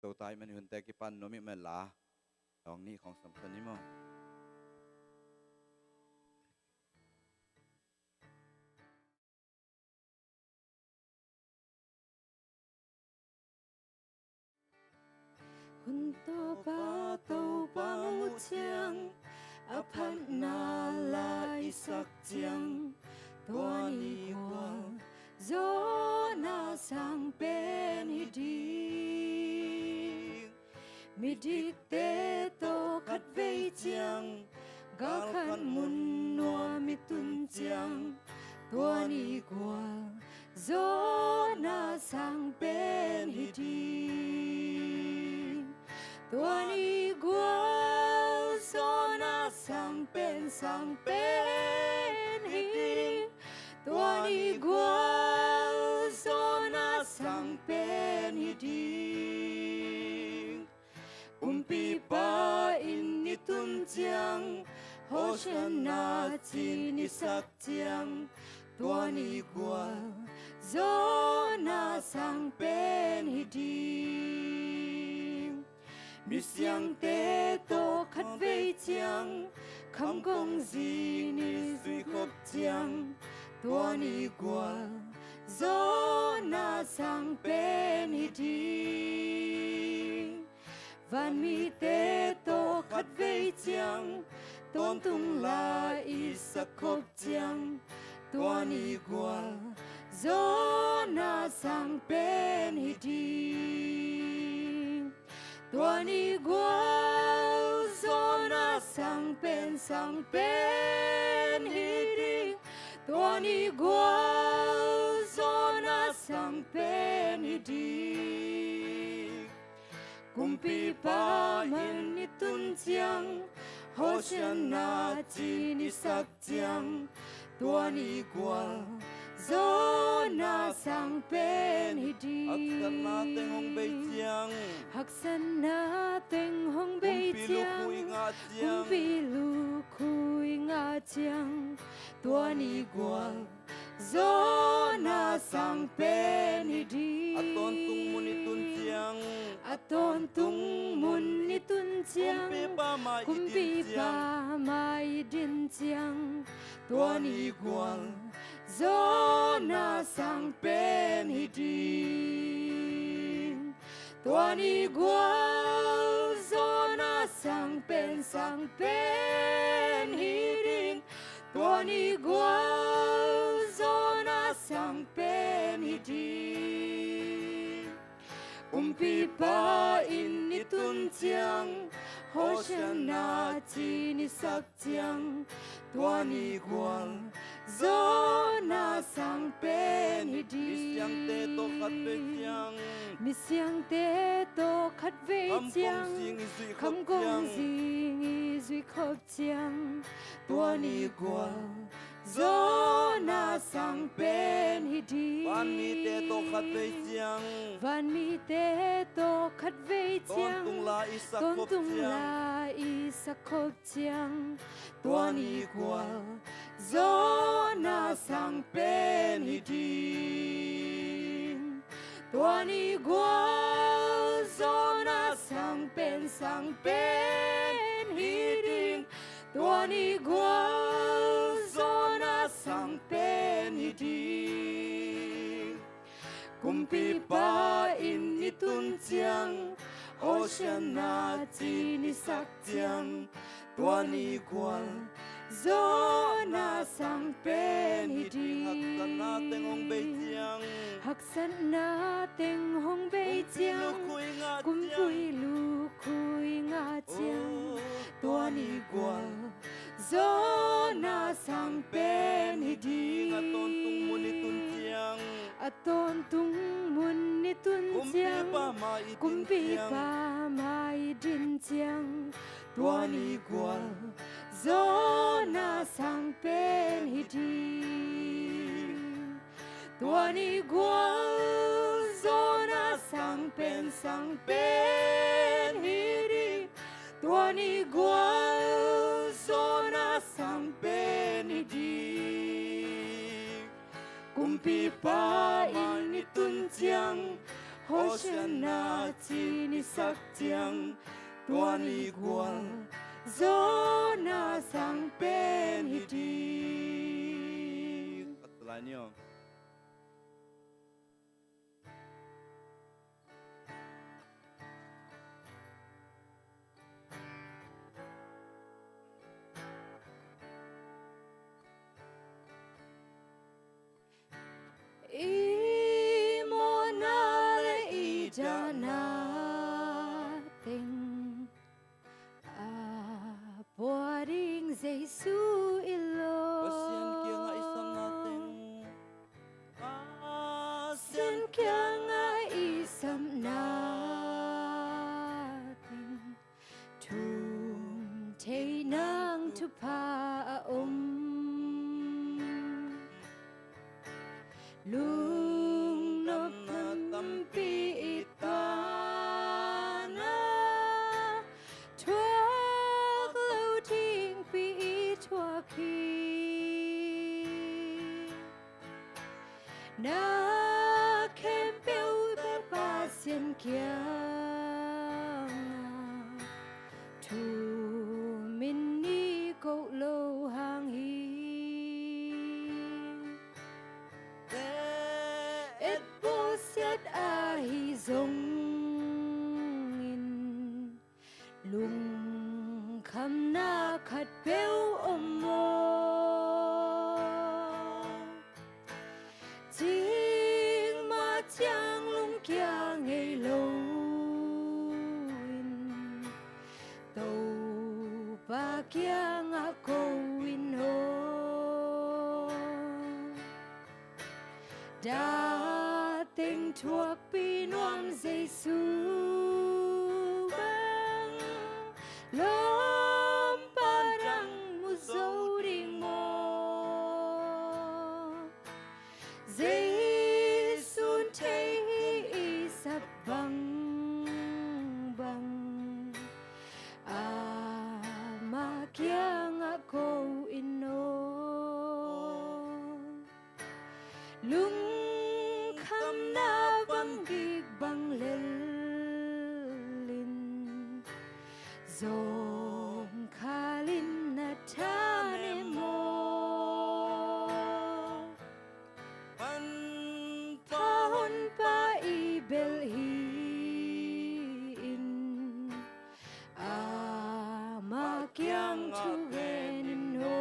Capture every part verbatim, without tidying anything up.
Totai man hunte kipan no mi mela. Dong ni khong samsan ni mo. Hun tawpa Topa muh ciang, a phatna la i sak ciang, tua ni gual Jonah sang pen hi ding. Midikte tawh khat vei ciang, galkhat mun nuam i tun ciang, tua ni gual Jonah sang pen hi ding. Tua ni gual Jonah sang pen, sang pen hi ding. Tua ni gual Jonah sang pen hi ding. Kumpipa inn i tun ciang, Hosianna ci-in i sak ciang, tua ni gual Jonah sang pen hi ding. Misiangte tawh khat vei ciang, kham kong zing i zui khop ciang, tua ni gual Jonah sang pen hi ding. Vanmite tawh khat vei ciang, tawntung la i sak khop ciang, tua ni gual Jonah sang pen hi ding. Tua ni gual Jonah sang pen, sang pen hi ding. Tua ni gual Jonah sang pen hi ding. Kumpipa inn i tun ciang, Hosianna ci-in i sak ciang, tua ni gual Jonah sang pen hi ding. Haksatna teng hong bei ciang, haksatna teng hong bei ciang, kumpi lukhu i ngah ciang, kumpi lukhu i ngah ciang, tua ni gual Jonah sang pen hi ding. A tawntung mun i tun ciang, a tawntung mun i tun ciang, kumpipa mai i din ciang, tua ni gual Jonah sang pen hi ding. Tua ni gual Jonah sang pen, sang pen hi ding. Tua ni gual Jonah sang pen hi ding. Kumpipa inn i tun ciang, Hosianna ci-in i sak ciang, tua ni gual Jonah sang pen hi ding. Misiangte tawh khat vei ciang, misiangte tawh khat vei ciang, kham kong zing i zui khop ciang, tua ni gual Jonah sang pen hi ding. Vanmite tawh khat vei ciang, vanmite tawh khat vei ciang, tawntung la i sak khop ciang, tua ni gual Jonah sang pen hi ding. Tua ni gual Jonah sang pen, sang pen hi ding. Tua ni gual Jonah sang pen hi ding. Kumpipa inn i tun ciang, Hosianna ci-in i sak ciang, tua ni gual Jonah sang pen hi ding. Haksatna teng hong bei ciang, haksatna teng hong bei ciang, kumpi lukhu i ngah ciang, tua ni gual Jonah sang pen hi ding. A tawntung mun i tun ciang, a tawntung mun i tun ciang, kumpipa mai i din ciang, tua ni gual Jonah sang pen hi ding. Tua ni gual Jonah sang pen, sang pen hi ding. Tua ni gual Jonah sang pen hi ding. Kumpipa inn i tun ciang, Hosianna cin i sak ciang tua ni gual Jonah sang pen hi ding. I mawhna le i dahna teng a pua ding Jesu i lawm. Pasian kiangah i sapna teng, Pasian kiangah i sapna teng thum thei nang thupha a om. Lungnopna tampi i tan a, thuak lo dingpi i thuak hi. Na khempeuh Pasian kiangah thu min ni koh lo hang hi. Ze-et bawlsiat ahi zongin lungkhamna khat peuh om maw? Cikmah ciang lungkia ngei loin Topa kiangah ko in aw. Dah teng thuakpi nuam Jesu bang lawmpa dang mu zo ding maw? Jesu'n thei hi i sap bangbang, Ama kiangah ko in aw. Lungkhamna vanggik bang lel in, zawngkhal in na tha ne maw? Manpha honpa i belh hi in, Ama kiang thu gen in aw.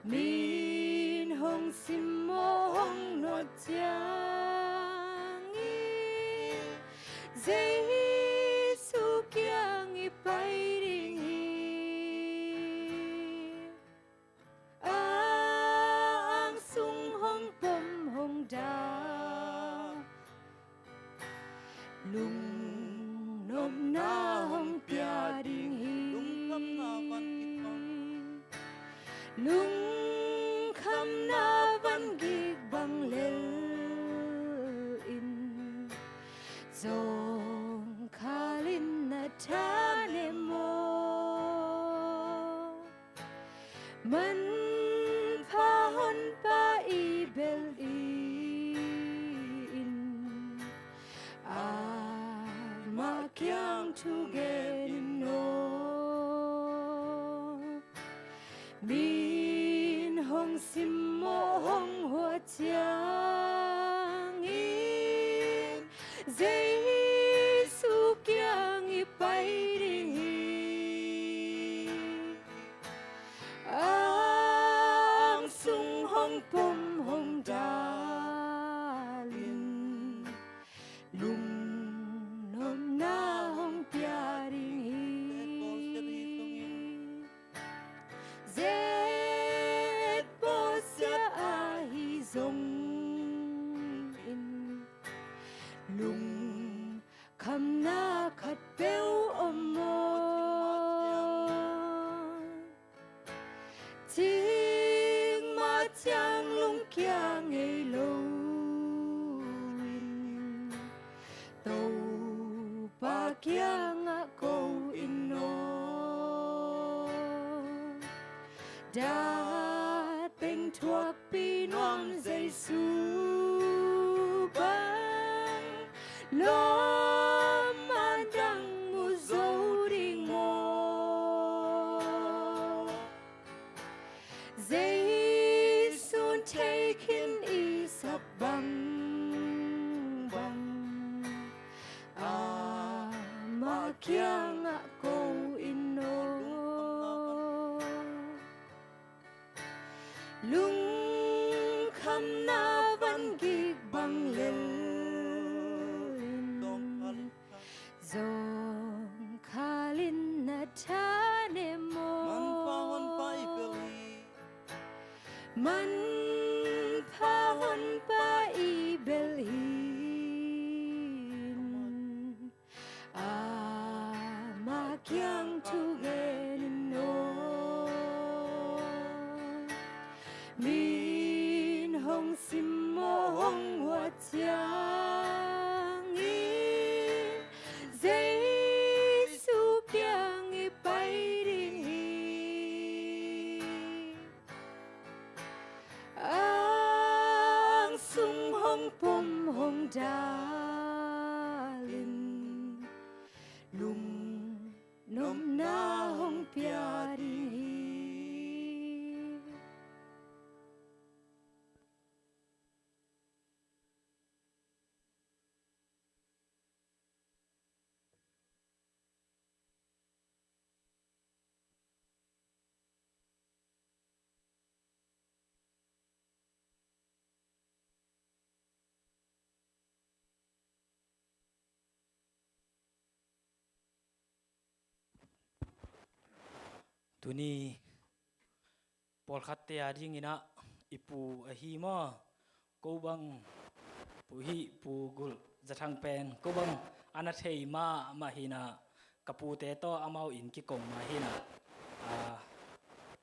Min hong simmawh hong nuat ciangin Jesu kiang i pai ding hi. A ang sung hong pom hong dah, lungnopna hong pia ding hi. Lungkhamna vanggik bang lel in, zawngkhal in na tha ne maw? Manpha honpa i belh in, Ama kiang thu gen in aw. Min hong simmawh hong huh ciangin Jesu kiang i pai ding hi. A ang sung hong pom hong dal in, lungnopna hong pia ding hi. Ze-et bawlsia ahi zongin, lungkhamna khat peuh om maw? Cikmah ciang lungkia ngei loin Topa kiangah ko in aw. Dah teng thuakpi nuam Jesu Lawm a dang mu zo ding maw? Jesu'n thei khin i sak bangbang, amah kiangah ko in aw. Lungkhamna van gik bang lel in, zawngkhal in na tha ne maw? Manpha honpa i bel hi. Manpha honpa i bel hi. Amah kiang thu gen in aw. Min hong sim maw, hong huat ciangin Jesu kiang i pai ding hi. Ang sung hong pom hong dal in, lungnopna hong pia ding hi. Tuni pawlkhatte a dingin ah i pu ahi maw? Ko bang pu hih Pu Gulh Za Thang pen ko bang a na thei mahmah hi in ah, ka pute tawh amau inn kikong mah hi in ah, ah,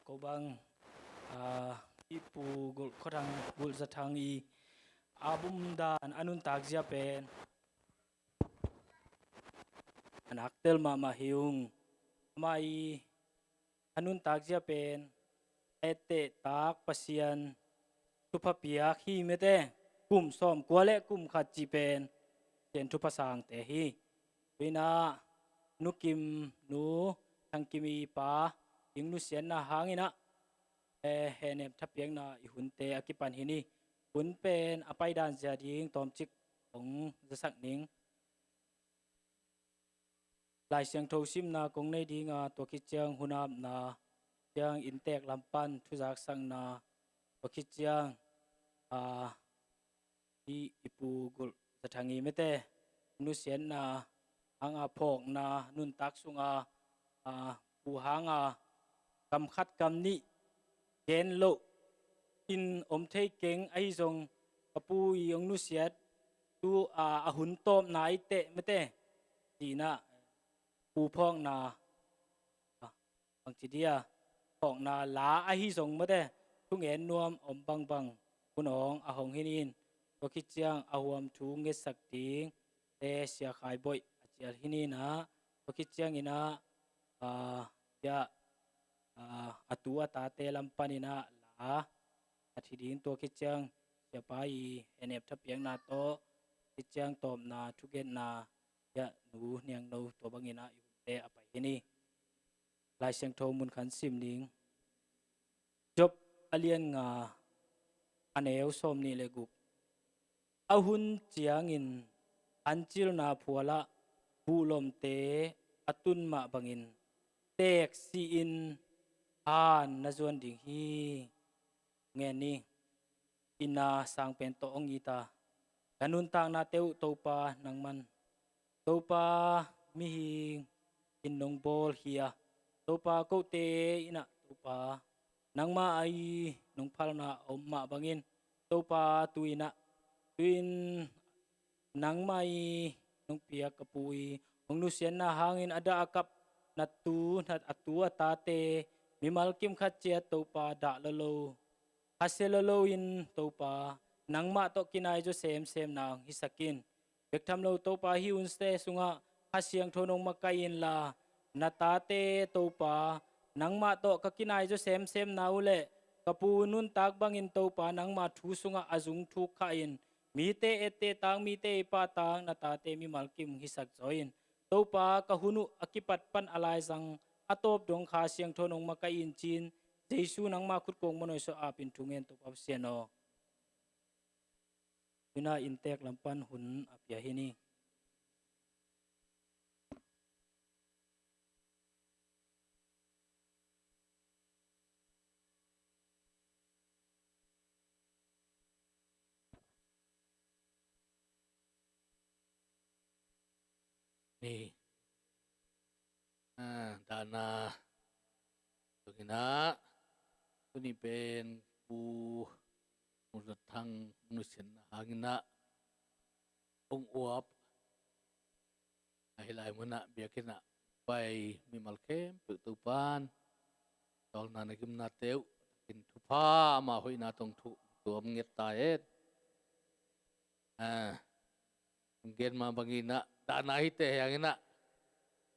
ko bang, ah, hih Pu Gulh Khua Thang, Gulh Za Thang i a bumdan a nuntak zia pen a naktel mahmah hi ung. Amah i a nuntak zia pen a etteh tak Pasian thupha piak hi mete, kum sawmkua le kum khat cih pen Pasian thupha sangte hi. Tua in ah Nu Kim, Nu Thang Kim i pa i hong nusiatna hangin ah, eh, hehnem thapiakna i hunte a kipan hi ni. Hun pen a paidan zia ding tawmcik hong zasak ning. Lai Siangtho simna kong nei ding a, tua khit ciang hun apna, ciang inntek lam pan thuzaksakna, tua khit ciang, ah, i, i Pu Gulh Za Thang i mete nusiatna hanga phawkna nuntak sunga, ah, pu hanga kam khat kam nih gen loh in om thei keng ahi zong, ka pu i hong nusiat tu, ah, a hun tawpna i teh mete, ci-in ah pu phawkna, ah, bangci dia, phawkna la ahi zong mete, thungen nuam om bangbang hun awng a hong hi ni in, tua khit ciang a huam thu ngetsak ding te Sia Khai Boih a cial hi ni in ah, tua khit ciangin ah, ah, ya, ah, a tu a tate lam panin ah la a thi ding, tua khit ciang Siapa i hehnem thapiakna tawh, khit ciang tawpna, thugenna, ya, Nu Niang No tua bangin ah i hunte a pai hi ni. Lai Siangtho mun khat sim ning. Job a lian nga, a neu sawmnih le guk. A hun ciangin hancilna phualah buhlomte a tun mah bangin teeksi-in han na zuan ding hi. Ngen ni. Inn a sang pen tawh hong it a, ka nuntaknate uh Topa nangman, Topa, mihing in nong bawl hi a, Topa, kote in ah Topa, nangmah a i nong phalna a om mah bangin, Topa, tu-in ah, tu-in nangmah i nong piak ka pu i hong nusiatna hangin a dah a kap na tu, na a tu a tate, mimal kim khat ciat Topa dah lolo, hasia lolo in Topa, nangmah tawh kinai zaw semsemna hong hisak in. Bek tham lo Topa, hih hunte sungah Kha Siangtho nong makaih inla, na tate Topa, nangmah tawh ka kinai zaw semsemna uh leh ka pu nuntak bangin Topa, nangmah thu sungah a zung thuk khah in, Mite etteh tang, mite ei pah tang, na tate mimal kim hong hisak zaw in. Topa, ka hun uh a kipat pan a laizang a tawp dong Kha Siangtho nong makaih in, ci-in Jesu nangma khut kong mawhnawi sawh apin thu ngen, Topa Pasian aw. Tu-in ah inntek lam pan hun a pia hi ni. Ni. Ah, dahna. Tua hi-in ah, tuni pen Pu Mung Za Thang nusiatna hangin ah hong uap. Ahi lai munah biakinn ah pai mimal khempeuh Topan tawlna na gimnate uh takin thupha, ama hoihna tawh thu tuam nget ta hen. Ah, gen mah bangin ah, dahna hi teh hi hangin ah,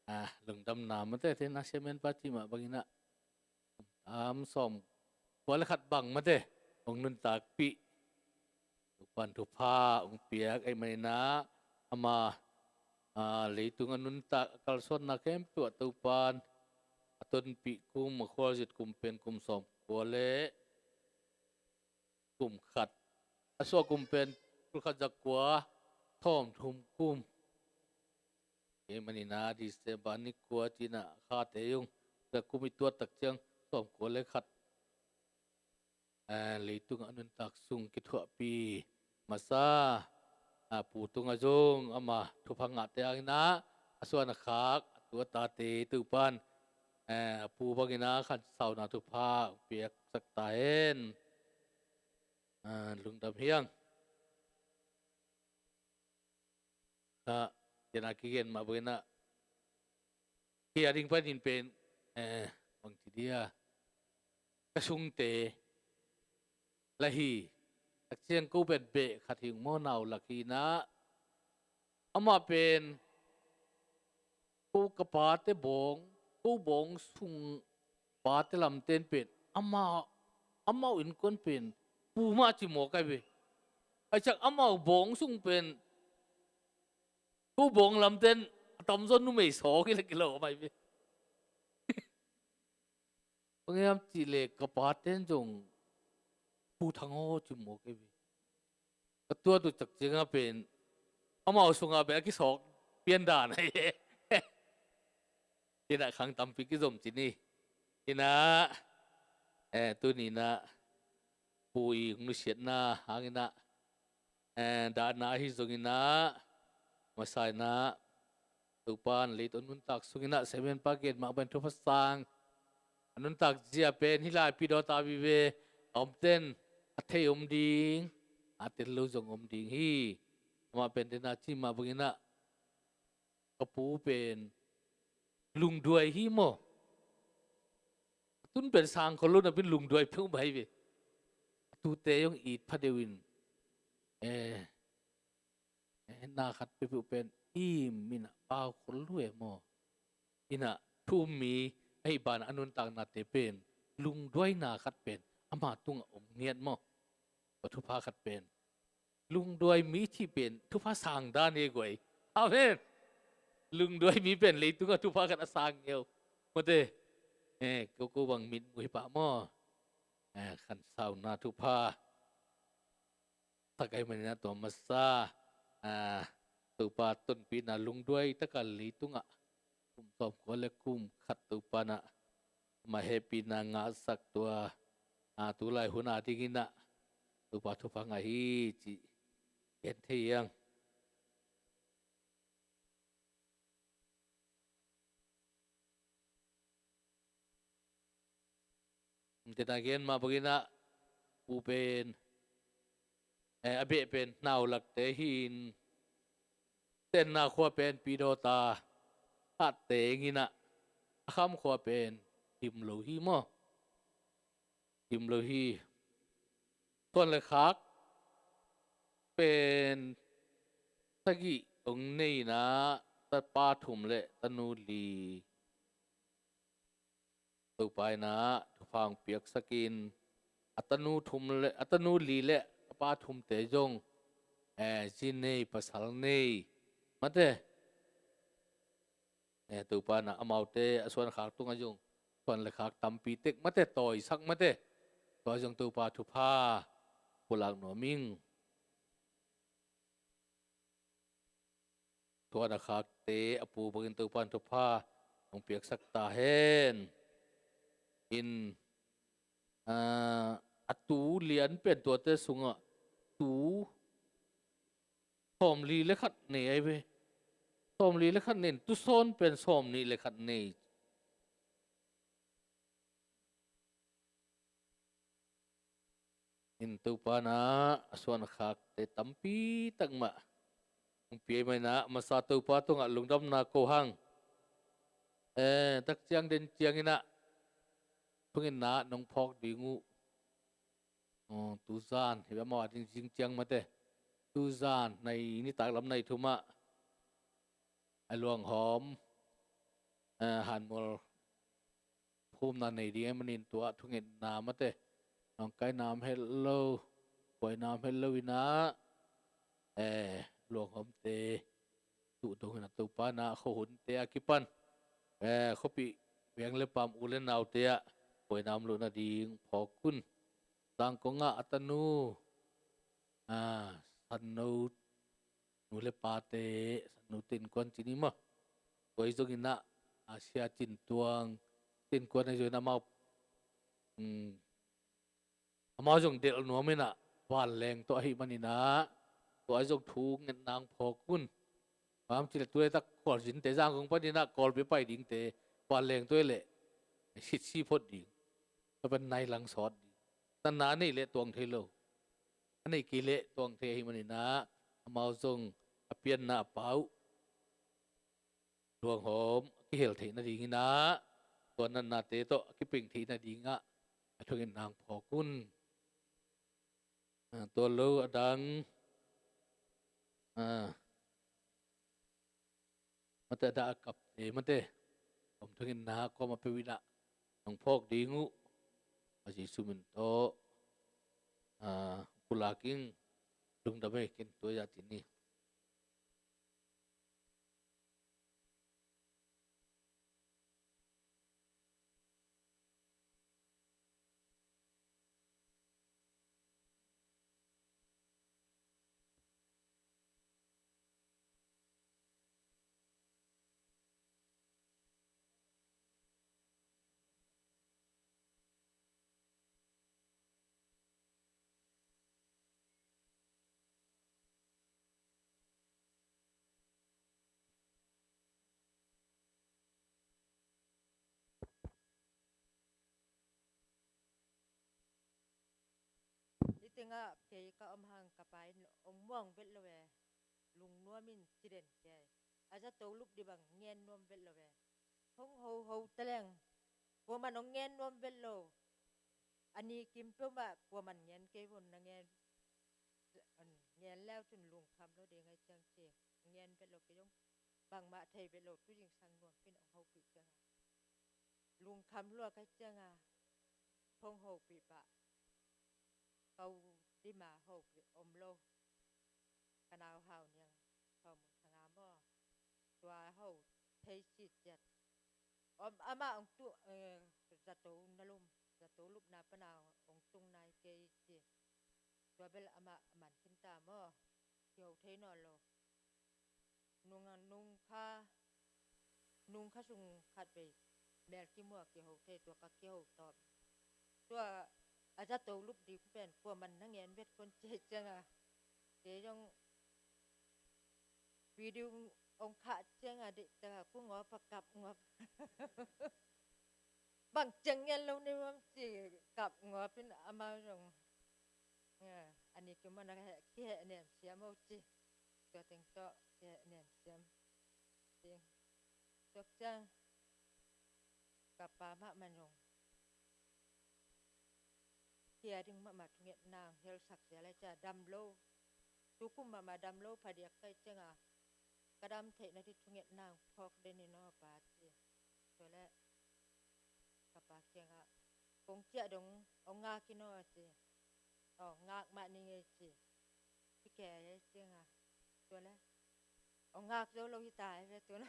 ah, lungdamna mate, te na siamen pa cih mah bangin ah, tam sawm kua le khat bang mate hong nuntakpih, Topan thupha hong piak ahih manin ah, ama, ah, leitung a nuntak a kalsuanna khempeuh ah Topan a tonpih kum, a khualzin kum pen kum sawm kua le kum khat, a suah kum pen kul khat za kua sawm thum kum. Ahih manin ah December ni kua ci-in ah khate zong za kum i tuat tak ciang sawm kua le khat, eh, leitung a nuntak sung kithuahpih masa, ah, Pu tungah zong ama thupha ngahte hangin ah a suan a khak, a tu a tate Topan, eh, a Pu bangin ah khansauna thupha piaksak ta hen. Ah, lungdam hi hang. Ah, tua a kigen mah bangin ah, kei a ding panin pen, eh, bangci dia, ka sungte la hi, tak ciang ko pen beh khat hi ung maw, nau lak hi-in ah, amah pen ko ka pate bawng, ko bawng sung pate lamten pen amau, amau innkuan pen pu mah ci mawk ahi ve. Ahi ciang amau bawng sung pen ko bawng lamten a tamzaw numei sawng hi leh kilawm ahi ve. Bang hiam cih leh ka paten zong Pu Thang aw ci mawk ahi ve. Ka tuat uh tak ciangin pen amau sungah pen a kisawk pian dan ahi. Tua in ah khang tampi kizom ci ni. Tua in ah, eh, tuni in ah Pu i hong nusiatna hangin ah, eh, dahna ahi zongin ah, masa in ah Topan leitung a nuntak sungin ah, siamen pa gen mah bangin thupha sang a nuntak zia pen hih lai Pyidawtha vive a omten a thei om ding, a tel lo zong om ding hi. Amah pen tua in ah ci mah bangin ah, ka pu pen lungduai hi maw. A tun pen sang khol lo napi-in lungduai peuhmah hi ve. A tute zong it phadeuh in, eh, eh, na khat peuhpeuh pen im in ah pau khol lua e maw. In ah thu um mi ahih banah a nuntaknate pen lungduaina khat pen ama tungah om ngiat maw. Tua thupha khat pen lungduai mi cih pen thupha sang dan hi guai. Amen. Lungduai mi pen leitungah thupha khat a sang ngeu. Mawte. Eh, ko ko bang mitmuh hi pah maw. Eh, khansauna thupha tak ahih manin ah tua masa, ah, Topa tonpihna lungduai taka leitungah kum sawmkua le kum khat Topa in ah ama hehpihna ngahsak tua, ah, tulai hun a dingin ah Topa thupha ngah hi cih gen thei hi hang. Tua in ah gen mah bangin ah pu pen, eh, a beh pen nau lakte hi-in, tenna khua pen Pyidawtha khat teng in ah, a kham khua pen dim lo hi maw. Dim lo hi. Suan le khak pen sagih hong nei in ah, tapa thum le tanu li Topa in ah thupha hong piaksak in, a tanu thum le, a tanu li le tapa thumte zong eh, zi nei, pasal nei mate, eh, Topa na amaute a suan khak tungah zong suan le khak tampi tek mate, tawisak mate, tua zong Topa thupha pulak nuam ing. Tua na khakte a pu bangin Topa in thupha hong piaksak ta hen. In, ah, a tu lian pen tuate sungah tu sawmli le khat nei ahi ve. Sawmli le khat nei in, tu sawn pen sawmnih le khat nei. In Topa na a suan khakte tampi tak mah hong pia i mah inah, masa Topa tungah lungdamna ko hang. Eh, tak ciang den ciang inah thungetna nong phawk ding uh. Oh, tuzan hi bia maw, a ding zing ciang mate. Tuzan nai nitak lam nai thumah a luanghawm, eh, hanmual phumna nei ding ahih manin tua thungetna mate, nawngkaina om het lo, buaina om het lo inah, eh, luanghawmte tuh dong inah Topa na khuahunte a kipan, eh, khuapih veng le pam u le naute ah buaina om loh nading phawk un. Zangkong ah a tanu, ah, sanno nu le pate, sanno tenkuan cin i maw. Tua i zong inah, a sia cin tuang tenkuan a i zong inah amau, um, amau zong delh nuam inah vanleng tawh ahih man inah, tua i zong thungetna hong phawk un. Bang ci le tu le tak Kawlzinte Zangkong pan inah Kawlpi pai dingte vanleng tawh i leh sitsi phot ding. Tua pen nai lang sawt ding. Natna a nei leh tuang thei lo. A nei kei leh tuang thei ahih man inah amau zong a pianna a pa uh luanghawm a kihel theih nading inah, tua natnate tawh a kipeng theih nadingah a thungetna hong phawk un. Ah, tua lo a dang, ah, mate a dah a kapte mate, om thungetna kuamah peuh inah nong phawk ding uh, a Jesu min tawh, ah, pulak ing. Lungdam ei, ken tua i zah ci ni. Niting ah kei ka om hang ka pa in ong muang vet lo e. Lungnuam in ci den kei. A zato lup di bang ngen nuam vet lo e. Hong ho ho taleng. Kuaman ong ngen nuam vet lo. A ni kim peuh mah kuaman ngen kei von na ngen. Ngen leu cun lungkham lo ding ai ciang ci. Ngen vet lo kei zong bangmah thei vet lo, tu zingsang nuam pin ong hopih ciang a. Lungkham lua kai ciang a, hong hopih pah. Ko dima hopih om lo. Ka nau hau niang, hau mun thanga maw. Tua hau thei si ciat. Om amah ong tu, eh, zato na lum, zato lupna pana ong tung nai kei ci. Tua bel amah a man khin ta maw. Kiho thei nawn lo. Nung, nung kha, nung kha sung khat vei mel kimuak kiho thei, tua ka kiho tawm. Tua a zato lup ding pen kuaman na ngen vet kon ci ciang a. Kei zong video ong khah ciang a deih tak a ku ngawp a kap ngawp. Bang ciang ngen lo ni mam ci kap ngawp in amau zong. A ni kiman a kiheh nem siam o ci. Tua teng tawh kiheh nem siam. Ding. Tua ciang ka pa mahmah zong kia ding mahmah thungetna ong helsak sia lai cia dam lo. Tukum mahmah dam lo phadiak kai ciang a ka dam theihna di thungetna ong phawk den in aw pa ci. Tua le ka pa kiangah kong ciah dong ong ngak in aw ci. Aw ngak mah ni ngei ci. kei ei cianga. Tua le. Ong ngak zo lo hi ta ei ve tuna.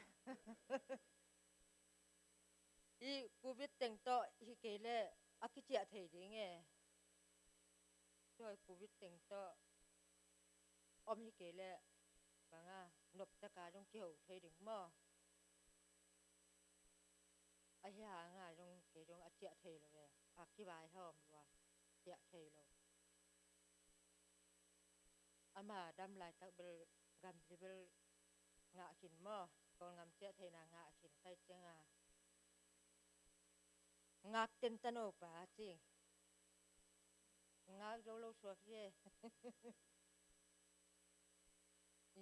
I covid teng tawh hi kei le a kiciah thei ding e. Tua i covid teng tawh om hi kei le banga noptaka zong kiho thei ding maw? Ahi hanga zong kei zong a ciah thei lo e. A kivaihawm lua ciah thei lo. Ama dam laitak bel gamli bel ngah khin maw? Kawlngam ciah theina ngah khin kai cianga ngak tenta no pa ci. Ngak zo lo suak hi e.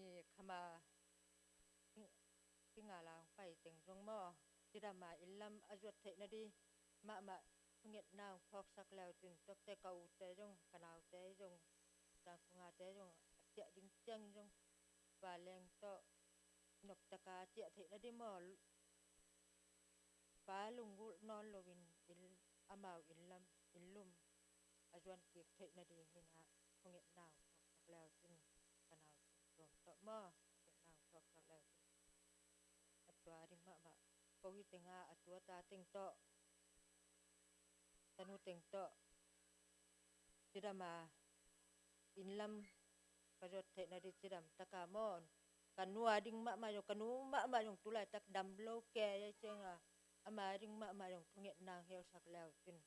I khama kingala hong pai teng zong maw, cidama inn lam a zuat theih nading mahmah thungetna hong phawksak leu cin, tuakte ka ute zong, ka naute zong, Zangkungate zong a ciah ding ciangin zong vanleng tawh noptaka ciah theih nading maw, pa lunggulh nawn loin inn, amau inn lam, inn lum a zuan kik theih nading hinah thungetna hong phawksak leu cin, ka nau cin tuam tawh maw, thungetna hong phawksak leu cin. A tua ding mahmah ko hi tenga a tua ta teng tawh, tanu teng tawh cidama inn lam ka zuat theih nading cidam taka maw, ka nu a ding mahmah zong, ka nu mahmah zong tulaitak dam lo kei ei cianga, ama ding mahmah zong thungetna hong heusak leu cin,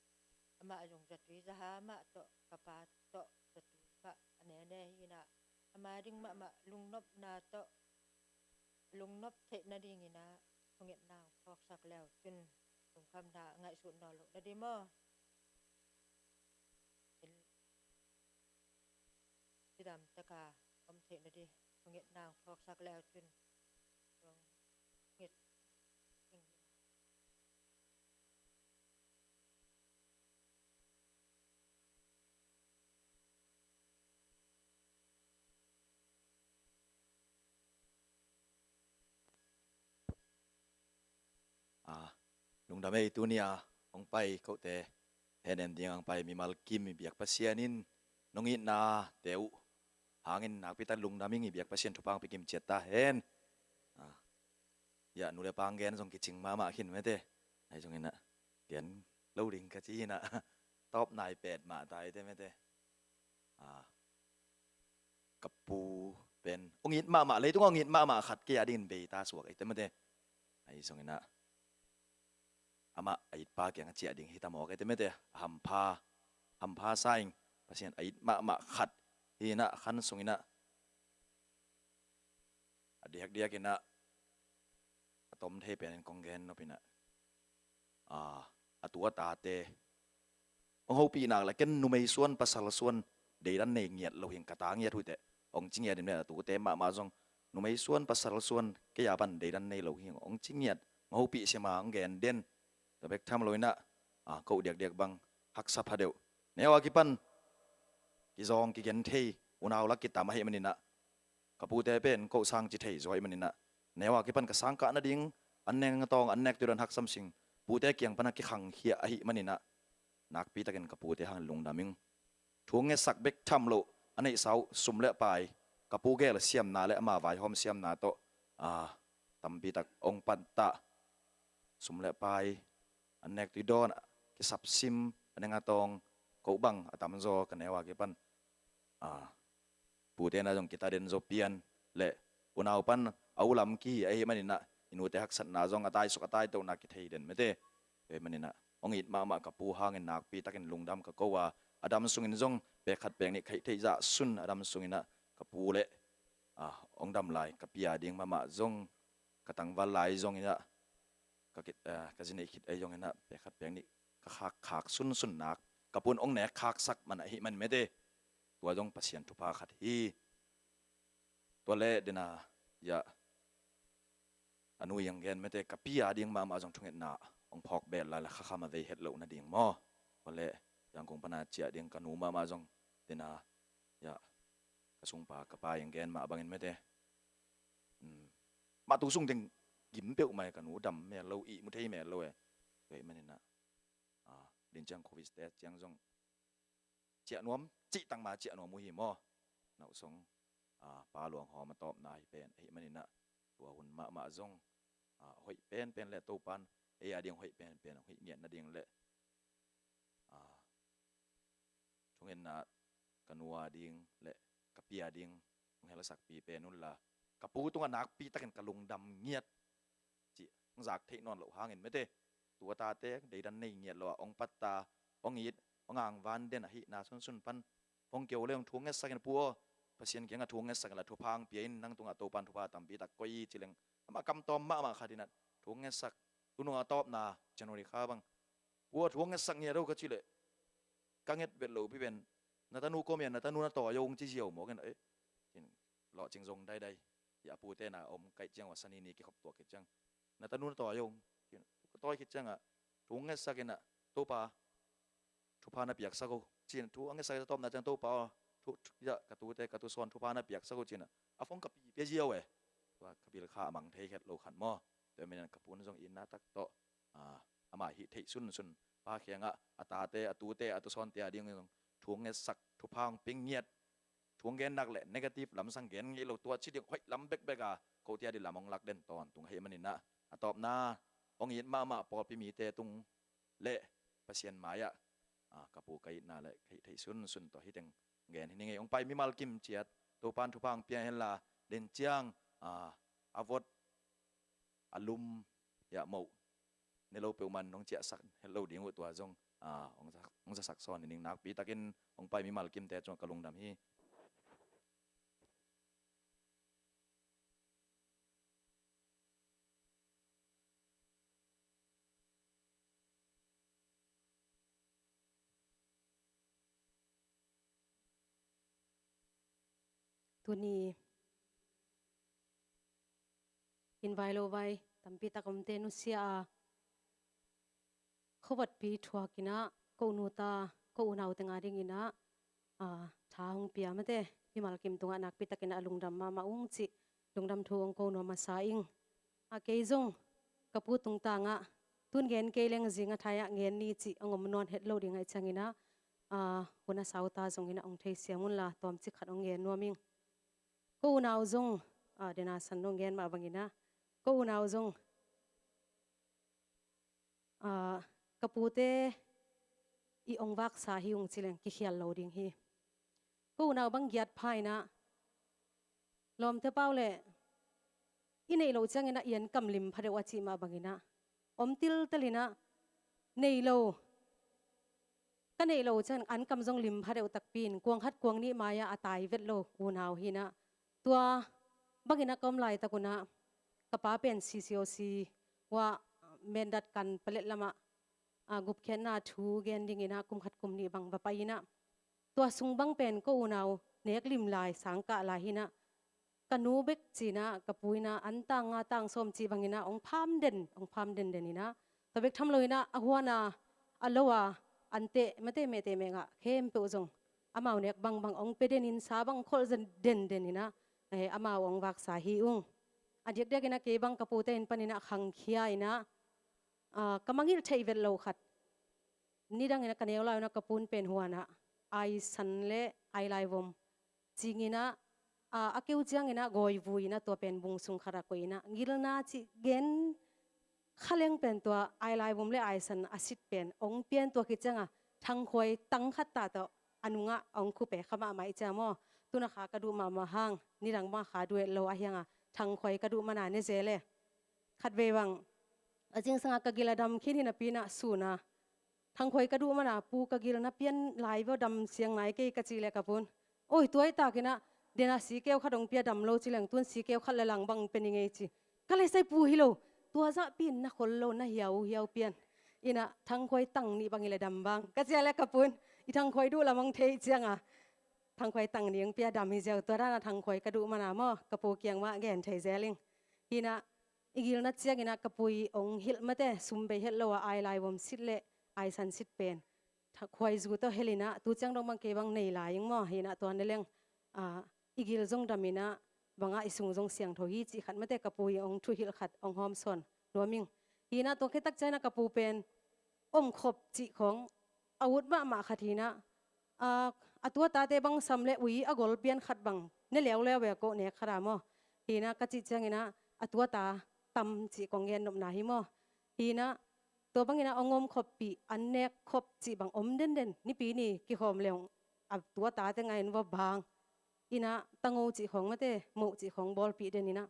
amah zong zatui zaha mah tawh, ka pa tawh zatui mah a nene hinah, ama ding mahmah lungnopna tawh lungnop theih nadinginah thungetna hong phawksak leu cin, lungkhamna ngaihsut nawn loh nading maw? Cidam taka om theih nading thungetna hong phawksak leu cin, nget A, lungdam ei, tuni a hong pai kote, hen en ding hong pai mimal kim i biak Pasian in nong itna te uh hangin nakpi tak lungdam ing, i biak Pasian thupha hong pia kim ciat ta hen. A, ya, nu le pa hong gen zong kicing mahmah khin mete. Ahi zongin ah gen lo ding ka ci inah tawp nai pet mah ta ite mete. A, ka pu pen hong it mahmah, leitung hong it mahmah khat kei a dingin bei ta suak ite mete. Ahi zongin ah amah a itpa kiang a ciah ding hi ta mawk ite mete. A hampha, hampha sa ing, Pasian a it mahmah khat hinah khan sunginah a diakdiakinah a tom thei penin kong gen nopinah, a, a tu a tate hong hopih nak le ken numei suan pasal suan deidan nei ngiat lo hing, ka ta ngiat huiteh hong ci ngiat in, a tute mahmah zong numei suan pasal suan kei a pan deidan nei lo hing hong ci ngiat, hong hopih sima hong gen den. Tua bek tham loinah, a, ko diakdiak bang haksa pha deuh. Neu a kipan kizawng kigen thei unau lak kitam ahih maninah, ka pute pen ko sang ci thei zaw ahih maninah, neu a kipan ka sang kah nading an neng a tawng an nek tuidawn haksam sing, pute kiang pana kikhangkhia ahih maninah, nakpi takin ka pute hang lungdam ing. Thu ngetsak bek tham loh, a neihsa uh sum le pai, ka pu gel siamna le ama vaihawm siamna tawh, a, tampi tak hong pantah. Sum le pai, an nek tuidawn, kisapsim, a neng a tawng, ko bang a tamzaw ka neu a kipan, a, pute na zong kita den zaw pian le unau pan a ulam kihi ahih maninah, i nute haksatna zong a taisuk a taitona kithei den mete. Tua ahih maninah hong it mahmah ka pu hangin nakpi takin lungdam ka ko a, a dam sungin zong pek khat pek nih khaih theih zah sun a dam sunginah ka pu le, a, hong dam lai ka pi a ding mahmah zong, ka tangval lai zonginah ka kit, a, ka zi neih khit ahi zonginah pek khat pek nih ka khakkhak sunsun nak, ka pun hong nek khaksak man ahih man mete. Tua zong Pasian thupha khat hi. Tua le dena, ya, a nu i hong gen mete, ka pi a ding mahmah zong thungetna hong phawk bel lai la khakham a vei het loh nading maw? Tua le Zangkong pana ciah ding ka nu mahmah zong dena, ya, ka sungpa ka pa i hong gen mah bangin mete. Mah tu sung teng gim peuhmah e, ka nu dam mel lo, ihmu thei mel lo e. Tua ahih maninah, a, din ciang covid test ciang zong ciah nuam, cih tangma ciah nuam uh hi maw? Nauhsong a, Pa Luang Hawm a tawpna hi pen ahih maninah tua hun mahmah zong, a, hoih penpen le Topan ei a ding hoih penpen hong hih ngiat nading le, a, thungetna ka nu a ding le ka pi a ding hong helsakpi pen unla ka pu tungah nakpi takin ka lungdam ngiat cih hong zak theih nawn loh hangin mete, tua tate deidan nei ngiat lo ah hong patta, hong it, hong angvan den ahihna sunsun pan hong keu le hong thu ngetsakin pu aw, Pasian kiangah thu ngetsakin la thupha hong pia in, nang tungah Topan thupha tampi tak koih i ci leng amah kamtawm mahmah khatinah thu ngetsak, tunung a tawpna January kha bang, pu aw thu ngetsak ngiat aw ka cih leh ka nget vet lo pi pen na tanu kawm ia na tanu na tawi aw hong ci ziau mawk in, eh, lawhcing zong daidai. Ia pute na om kaih ciang ua sani ni kikhop tuak khit ciang na tanu na tawi aw hong, ka tawi khit ciangah thu ngetsak inah Topa thupha na piaksak aw ci-in thu a ngetsak i tawpna ciang Topa aw, thu, thu, ia ka tute ka tusawn thupha na piaksak aw ci-inah a phone ka pi pia ziau e. Tua ka bil kha a mang thei khet lo khat maw. Tua manin ka pun zong itna tak tawh, a, amah hih theih sunsun Pa kiangah a tate a tute a tusawnte a ding zong thu ngetsak thupha hong pia ngiat, thu hong gen nak le negative lamsang gen ngei lo, tua ci ding hoih lam bekbek a kote a ding lam hong lak den tawntung ahih maninah a tawpna hong it mahmah pawlpi mite tung le Pasian mai-ah, a, ka pu ka itna le ka hih theih sunsun tawh hih teng gen hi ning ei. Hong pai mimal kim ciat Topan thupha hong pia henla den ciang, a, a vot a lum ia moh ne lo peuhmah in hong ciahsak het lo ding uh tua zong, a, hong za, hong zasak sawn hi ning. Nakpi takin hong pai mimal kimte tungah ka lungdam hi. Tuni in vai lo vai tampi tak omte nusia a, khuavotpi thuak inah ko u nu ta ko u nau teng a ding inah, a, tha hong pia mate mimal kim tungah nakpi takin a lungdam mahmah ung cih lungdam thu hong ko nuam masa ing. A, kei zong ka pu tungtangah tun gen kei leng zing a thai-ah gen ni cih hong om nawn het lo ding ahih cianginah, a, hun a sauta zong inah hong theisiam unla tawmcik khat hong gen nuam ing. Ko u nau zong, a, dena san nong gen mah banginah ko u nau zong, a, ka pute i hong vaksa hi ung ci leng kikhial lo ding hi. Ko u nau bang giat pha inah lawmte pau le i neih loh cianginah i an kam lim phadeuh a cih mah banginah om tiltel inah nei lo, ka neih lo ciang an kam zong lim phadeuh takpi in kuang khat kuang nih mai-ah a tai vet lo u nau hinah tua banginah ka om laitak unah ka pa pen C C O C uah Mindat kan palet lamah, a, gupkhiatna thu gen dinginah kum khat kum nih bang va pai inah tua sung bang pen ko u nau nek lim lai sangkah lai hinah ka nu bek cinah ka pu inah an tang nga tang sawm cih banginah hong pham den, hong pham denden inah tua bek tham lo inah a huana a lo a an teh mate mete mengah khempeuh zong amau nek bangbang hong pia denin sa bang kholh denden inah, eh, amau hong vaksa hi ung. A diakdiak inah kei bang ka pute in paninah khangkhia inah, a, ka mangilh theih vet lo khat. Nidang inah ka neu lai unah ka pun pen huanah aisan le ailai vom cinginah, a, a keu cianginah gawi vui inah tua pen bung sung khatah koih inah gilna cih gen khaleng pen tua ailai vom le aisan a sit pen hong pian tua khit cianga thangkhuai tang khat tah tawh a nungah hong khupe kha mahmah i cia maw. Tuna kha ka duh mahmah hang nidang bang kha duh et lo a hianga thangkhuai ka duh mana ne zel e. Khatvei bang a zingsanga ka gil a dam khin hi napi inah suna thangkhuai ka duh mana pu ka gil na pian lai vua dam siang nai kei ka cih leh ka pun oi tuai takinah dena sikeu khat hong pia dam lo ci leng tun sikeu khat le lang bang pe ni ngei ci. Ka leisai pu hi lo tua zahpi in na khol lo na hiau hiau pian inah thangkhuai tang nih bang i le dam bang ka cia leh ka pun i thangkhuai duh lamang thei cianga thangkhuai tang nih hong pia dam hi ziau tua dana thangkhuai ka duh mana maw ka pu kiang mah gen thei zel ing. Hinah i gilna cianginah ka pui hong hilh mate sum bei het lo a ailai vom sit le aisan sit pen khuaizu tawh helinah tu ciang dong bang kei bang nei lai ing maw hinah tua ne leng, a, i gil zong daminah bangah i sung zong siangtho hi cih khat mate ka pui hong thuhilh khat hong hawmsawn nuam ing. Hinah tua khit tak cianginah ka pu pen omkhop cih khawng a ut mahmah khat hinah, a, a tua tate bang sam le ui a gol pian khat bang ne leuleu ve ko nek khat a maw. Hi inah ka cih ciang inah a tu a ta tam cih kong gen nopna hi maw. Hi inah tua bang inah hong om khoppih, an nek khop cih bang om denden, Nipi ni kikhawm leng a tu a ta teng a in va bang inah tango cih khawng mate, moh cih khawng bawlpih den inah.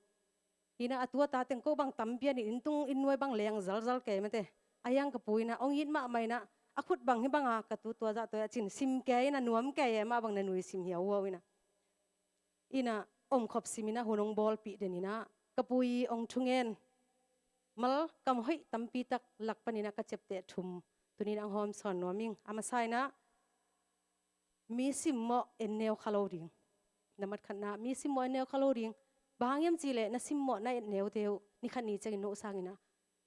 Hi inah a tu a ta teng ko bang tampi an in, inn tung inn nuai bang leng zalzal kei mate. A hiang ka pu inah hong it mahmah inah a khut bang hih banga ka tu tua zah tua a cin sim kei inah nuam kei e, mah bang na nui sim hiauhuau inah. Inah om khop sim inah hun hong bawlpih den inah ka pu i hong thungen mal kam hoih tampi tak lak pan inah ka ciapteh thum tuni inah hong hawmsawn nuam ing. A masa inah mi simmawh en neu kha lo ding. Na mat khatna, mi simmawh en neu kha lo ding. Bang hang hiam cih leh na simmawh na en neute uh ni khat ni ciangin no sang inah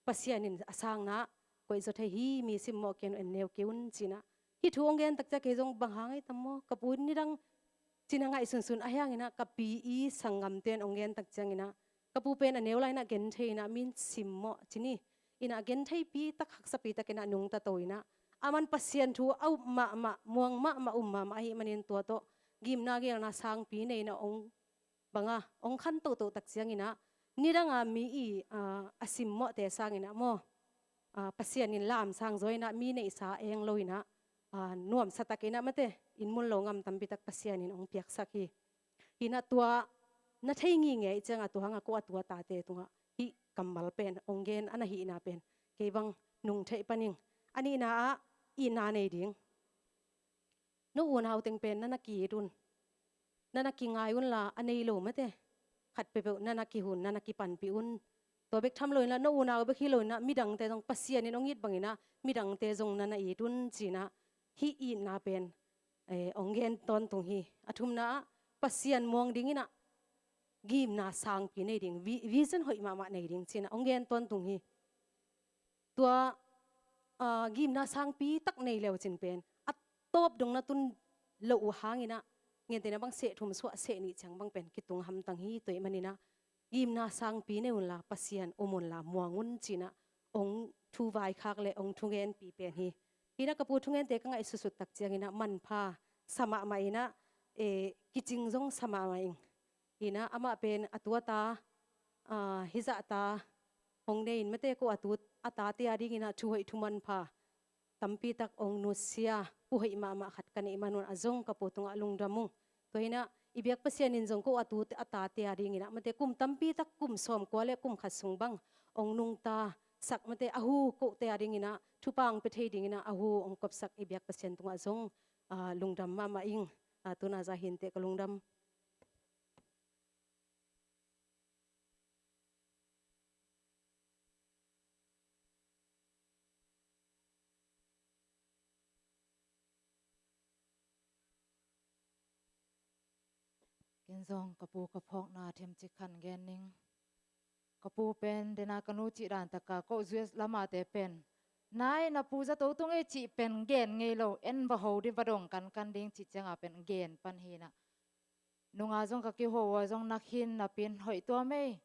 Pasian in a sangna koih zaw thei hi, mi simmawh ken uh en neu kei un ci inah. Hih thu hong gen tak ciang kei zong bang hang ei tam maw, ka pu in nidang ci-in a ngaihsunsun a hiang inah ka pi i sanggamte in hong gen tak ciang inah ka pu pen a neu lai inah genthei inah mi simmawh ci ni. Inah gentheipi tak, haksapi tak inah nungta to inah aman Pasian thu a up mahmah, muang mahmah, um mahmah ahih manin tua tawh gimna gelna sangpi nei inah hong banga hong khan toto tak ciang inah nidanga mi i, ah, a simmawhte sang inah maw, ah, Pasian in lamsang zaw inah mi neihsa eng lo inah, ah, nuamsa tak inah mate, inn mun lo ngam tampi tak Pasian in hong piaksak hi. Hi inah tua na thei ngingei ciangah tua hangah ko a tu a tate tungah hih kammal pen hong gen a na hihna pen kei bang nung theih pan ing. A nihna ah itna nei ding. No unau teng pen na na ki-it un, na na kingai unla a nei lo mate, khat peuhpeuh na na kihun, na na kipanpih un. Tua bek tham lo inla no unau bek hi lo inla midangte zong Pasian in hong it bang inla midangte zong na na it un ci inla hih itna pen, eh, hong gen tawntung hi. A thumna ah Pasian muang ding inla gimna sangpi nei ding, vi-, vision hoih mahmah nei ding ci inla hong gen tawntung hi. Tua, ah, gimna sangpi tak nei leu cin pen a tawp dong na tun lo uh hang inla, gentehna bang seh thum suah seh nih ciang bang pen kitung hamtang hi. Tua ahih man inla gimna sangpi nei unla Pasian um unla muang un ci inla hong thu vaikhak le hong thungenpi pen hi. Hi inla ka pu thungente ka ngaihsutsut tak ciang inla manpha sa mahmah inla, eh, kicing zong sa mahmah ing. Hi inla amah pen a tu a ta, ah, hih zah ta hong nei in mate, ko a tu a tate a ding inla thu hoih thu manpha tampi tak hong nusia pu hoih mahmah khat ka neih man un a zong ka pu tungah lungdam ung. Tua hi inla i biak Pasian in zong ko a tu a tate a ding inla mate kum tampi tak, kum sawmkua le kum khat sung bang hong nungta sak mate, a hu kote a ding inla thupha hong pia thei ding inla a hu hong kopsak i biak Pasian tungah zong, ah, lungdam mahmah ing. Ah, tuna zah hi inteh, ka lungdam. Ken zong ka pu ka phawkna themcik khat gen ning. Ka pu pen dena ka nu cih dan taka ko U S lamate pen nai na pu zato tung ei cih pen gen ngei lo, en va ho ding, va dong kankan ding cih cianga pen gen pan hi inla. Nunga zong ka kiho ua zong na khin napi in hoih tua mei.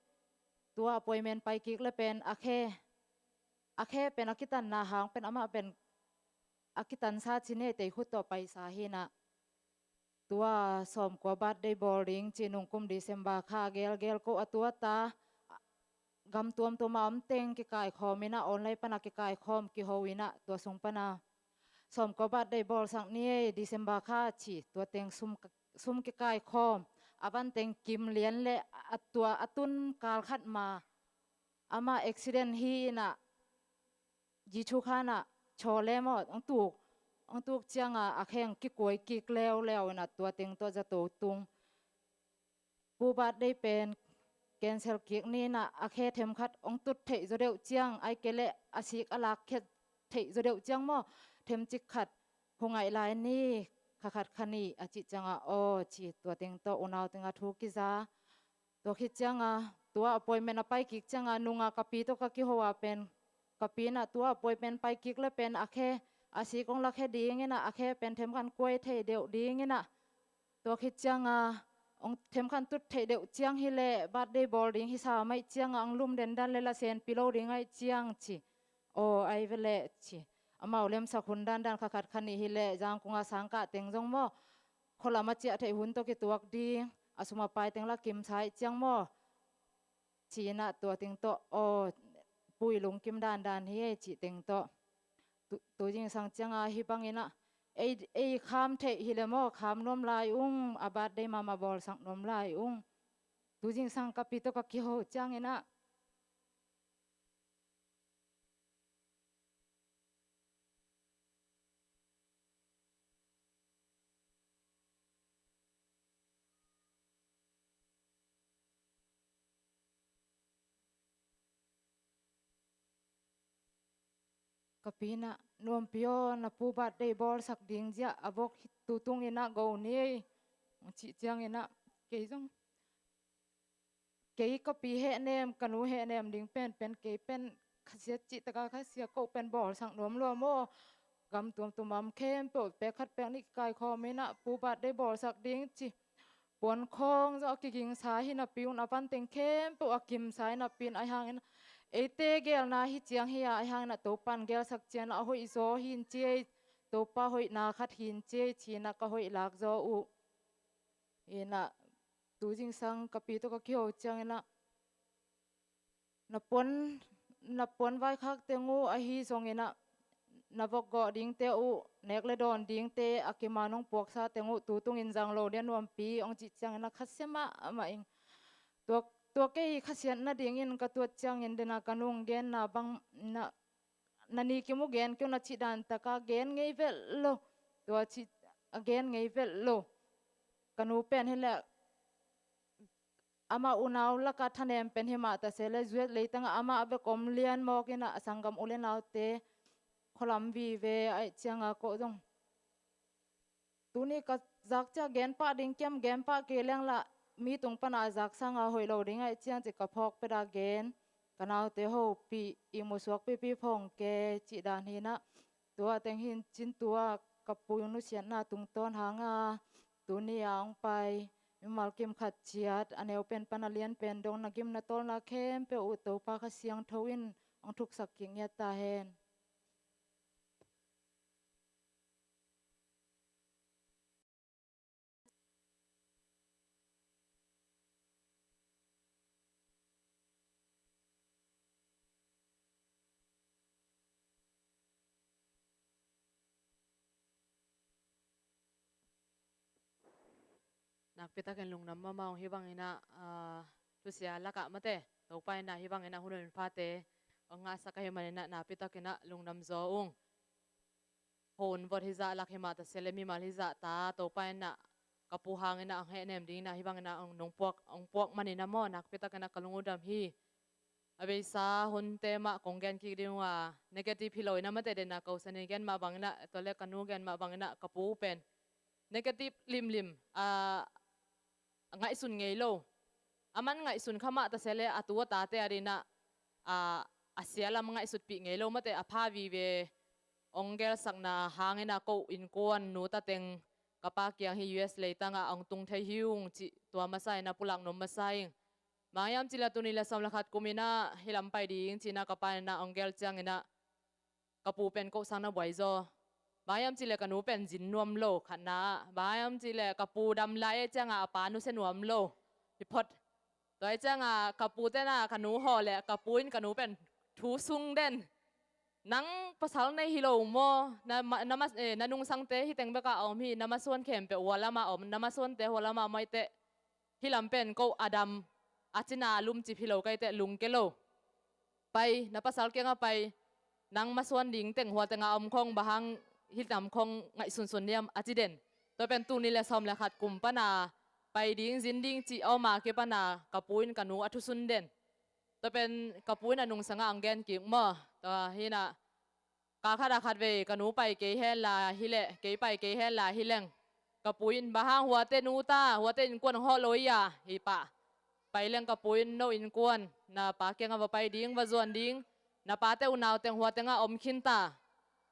Tua appointment pai kik le pen a khe, a khe pen a kitanna hang pen amah pen a kitansa ci nei tei khut tawh paisa hi inla. Tua sawmkua birthday bawl ding ci nung kum December kha gelgel ko a tu a ta gam tuamtuam a om teng kikaikhawm inla online pana kikaikhawm kiho inla tua sung pana sawmkua birthday bawlsak ni ei December kha ci, tua teng sum, sum kikaikhawm, a van teng kim lian le a tua a tun kal khat ma amah accident hi inla Jesu kha inla chaw le maw hong tuk, hong tuk cianga a khe hong kikuai kik leuleu inla tua teng tawh zato tung. Pu birthday pen cancel kik ni inla a khe themkhat hong tut theih zaw deuh ciang, ai kei leh a sik a lak khet theih zaw deuh ciang maw, themcik khat hu ngaih lai ni, kha khat kha nih a cih cianga aw ci, tua teng tawh unau tenga thu kiza. Tua khit cianga tua appointment a pai kik cianga nunga ka pi tawh ka kiho a pen ka pi inla tua appointment pai kik le pen a khe a sik hong lakhe ding inla a khe pen themkhat kuai thei deuh ding inla. Tua khit cianga hong themkhat tut theih deuh ciang hi leh birthday bawl ding hi sa maih cianga hong lum dendan le la senpi lo ding aih ciang ci. Aw ai ve leh ci. Amau lemsak hun dandan kha khat kha nih hi leh Zangkunga sangkah teng zong maw khualam a ciah theih hun tawh kituak ding. a sum a pai teng la kimsa ih ciang maw, ci-in ah tua teng tawh, aw, pui lungkim dandan hi ei cih teng tawh. Tu, tu zingsang cianga hih bangin ah ei, ei kham theih hi le maw, kham nuam lai ung, a birthday mahmah bawlsak nuam lai ung. Tu zingsang ka pi tawh ka kiho ciangin ah ka pi in ah, "Nuampi aw, na pu birthday bawlsak ding ziah a vok hi, tu tungin ah go ni ei," hong cih ciangin ah kei zong, kei ka pi hehnem, ka nu hehnem ding penpen, kei pen khasiat cih taka khasia ko pen bawlsak nuam lua maw. Gam tuamtuam a om khempeuh pek khat pek nih kikaikhawm in ah pu birthday bawlsak ding ci. Puan khawng zong a kigingsa hi napi un, a van teng khempeuh a kimsa hi napi un, ahi hangin ah eite geelna hi ciang hi a, ahi hangin ah Topan geelsak ciangin ah a hoih zaw hi in ci ei, Topa hoihna khat hi in ci ei, ci-in ah ka hoih lak zaw uh. In ah tu zingsang ka pi tawh ka kiho ciangin ah, "Na puan, na puan vaikhak teng uh ahi zongin ah, na vok gawh dingte uh, nek le dawn dingte a kima nong puaksa teng uh tu tungin zang lo dia nuampi," hong cih ciangin ah khasia mahmah ing. Tua, tua kei khasiat nadingin ka tuat ciangin den a ka nu hong genna bang in ah, "Na ni kim uh gen kei un," a cih dan taka gen ngei velh lo. Tua cih a gen ngei velh lo. Ka nu pen hi leh amah unau laka thanem pen hi mah ta se leh, U S leitangah amah bek om lian mawk in ah, a sanggam u le naute khualam vive, aih cianga ko zong tuni ka zak ciang gen pah ding kiam, gen pah kei leng lah mi tung pana a zak sanga hoih lo ding aih ciang ci ka phawk peda gen, ka naute hopih, ihmu suak pipi phawng ke cih dan hi in ah, tua teng hi in cin tua ka pu nusiatna tungtawn hanga tuni a hong pai mimal kim khat ciat, a neu pen pan a lian pen dong, na gimna tawlna khempeuh uh Topa Kha Siangtho in hong thuksak kik ngiat ta hen. Nakpitakin lungdam mahmah ung. Hih bangin ah, ah, thusia lakah mate, Topa in ah hih bangin ah hun honpate hong ngahsak ahih manin ah nakpitakin ah lungdam zaw ung. Hun vot hizah lak himah ta se leh, mimal hizah ta, Topa in ah ka pu hangin ah hong hehnem dingin ah hih bangin ah hong nong puak, hong puak manin ah maw, nakpitakin ah ka lung uh dam hi. A beisa hunte mah kong gen kik ding uh a, negative hi lo in ah mate, den a ka usanin gen mah bangin ah, tua leh ka nu gen mah bangin ah ka pu pen negative limlim, a, ngaihsun ngei lo. Aman ngaihsun kha mah ta se leh, a tu a tate adingin ah, a, a sia lam ngaihsutpih ngei lo mate, a pha vive hong geelsakna hangin ah ko innkuan nu ta teng ka pa kiang hi U S leitangah hong tung thei hi ung cih tua masa in ah pulak nuam masa ing. Bang hiam cih leh tul nih leh sawm leh khat kum in ah hih lam pai ding ci-in ah ka pa in ah hong geel ciangin ah ka pu pen ko sang na buai zaw. Bang hiam cih leh ka nu pen zin nuam lo, khatna ah. Bang hiam cih leh ka pu dam lai ahih ciangah a pa nusia nuam lo hi phot. Tua ahih ciangah ka pute in ah ka nu hawh leh ka pu in ka nu pen thu sung den. Nang pasal nei hi lo maw? Na ma-, na mas-, eh, na nungsangte hih teng bekah a om hi, na masuan khempeuh hua lamah om, na masuante hua lamah om ahih teh hih lam pen ko a dam, a cina a lumcip hi lo ka hih teh lungke lo. Pai, na pasal kiangah pai, nang masuan ding teng hua tengah om khong, bang hang hih lam khong ngaihsunsun hiam a ci den. Tua pen tul nih leh sawm leh khat kum pana pai ding, zin ding cih a om a kipan a ka pu in ka nu a thusun den. Tua pen ka pu in a nungsangah hong gen kik maw. Tua hi in ah, kal khat ah khatvei ka nu pai kei hen la hi leh, kei pai kei hen la hi leng, ka pu in, "Bang hang huate nu ta, huate innkuan hong hawh lo hi a," hi pah. Pai leng ka pu in, "No innkuan, na pa kiangah va pai ding, va zuan ding, na pate unau teng hua tengah om khin ta.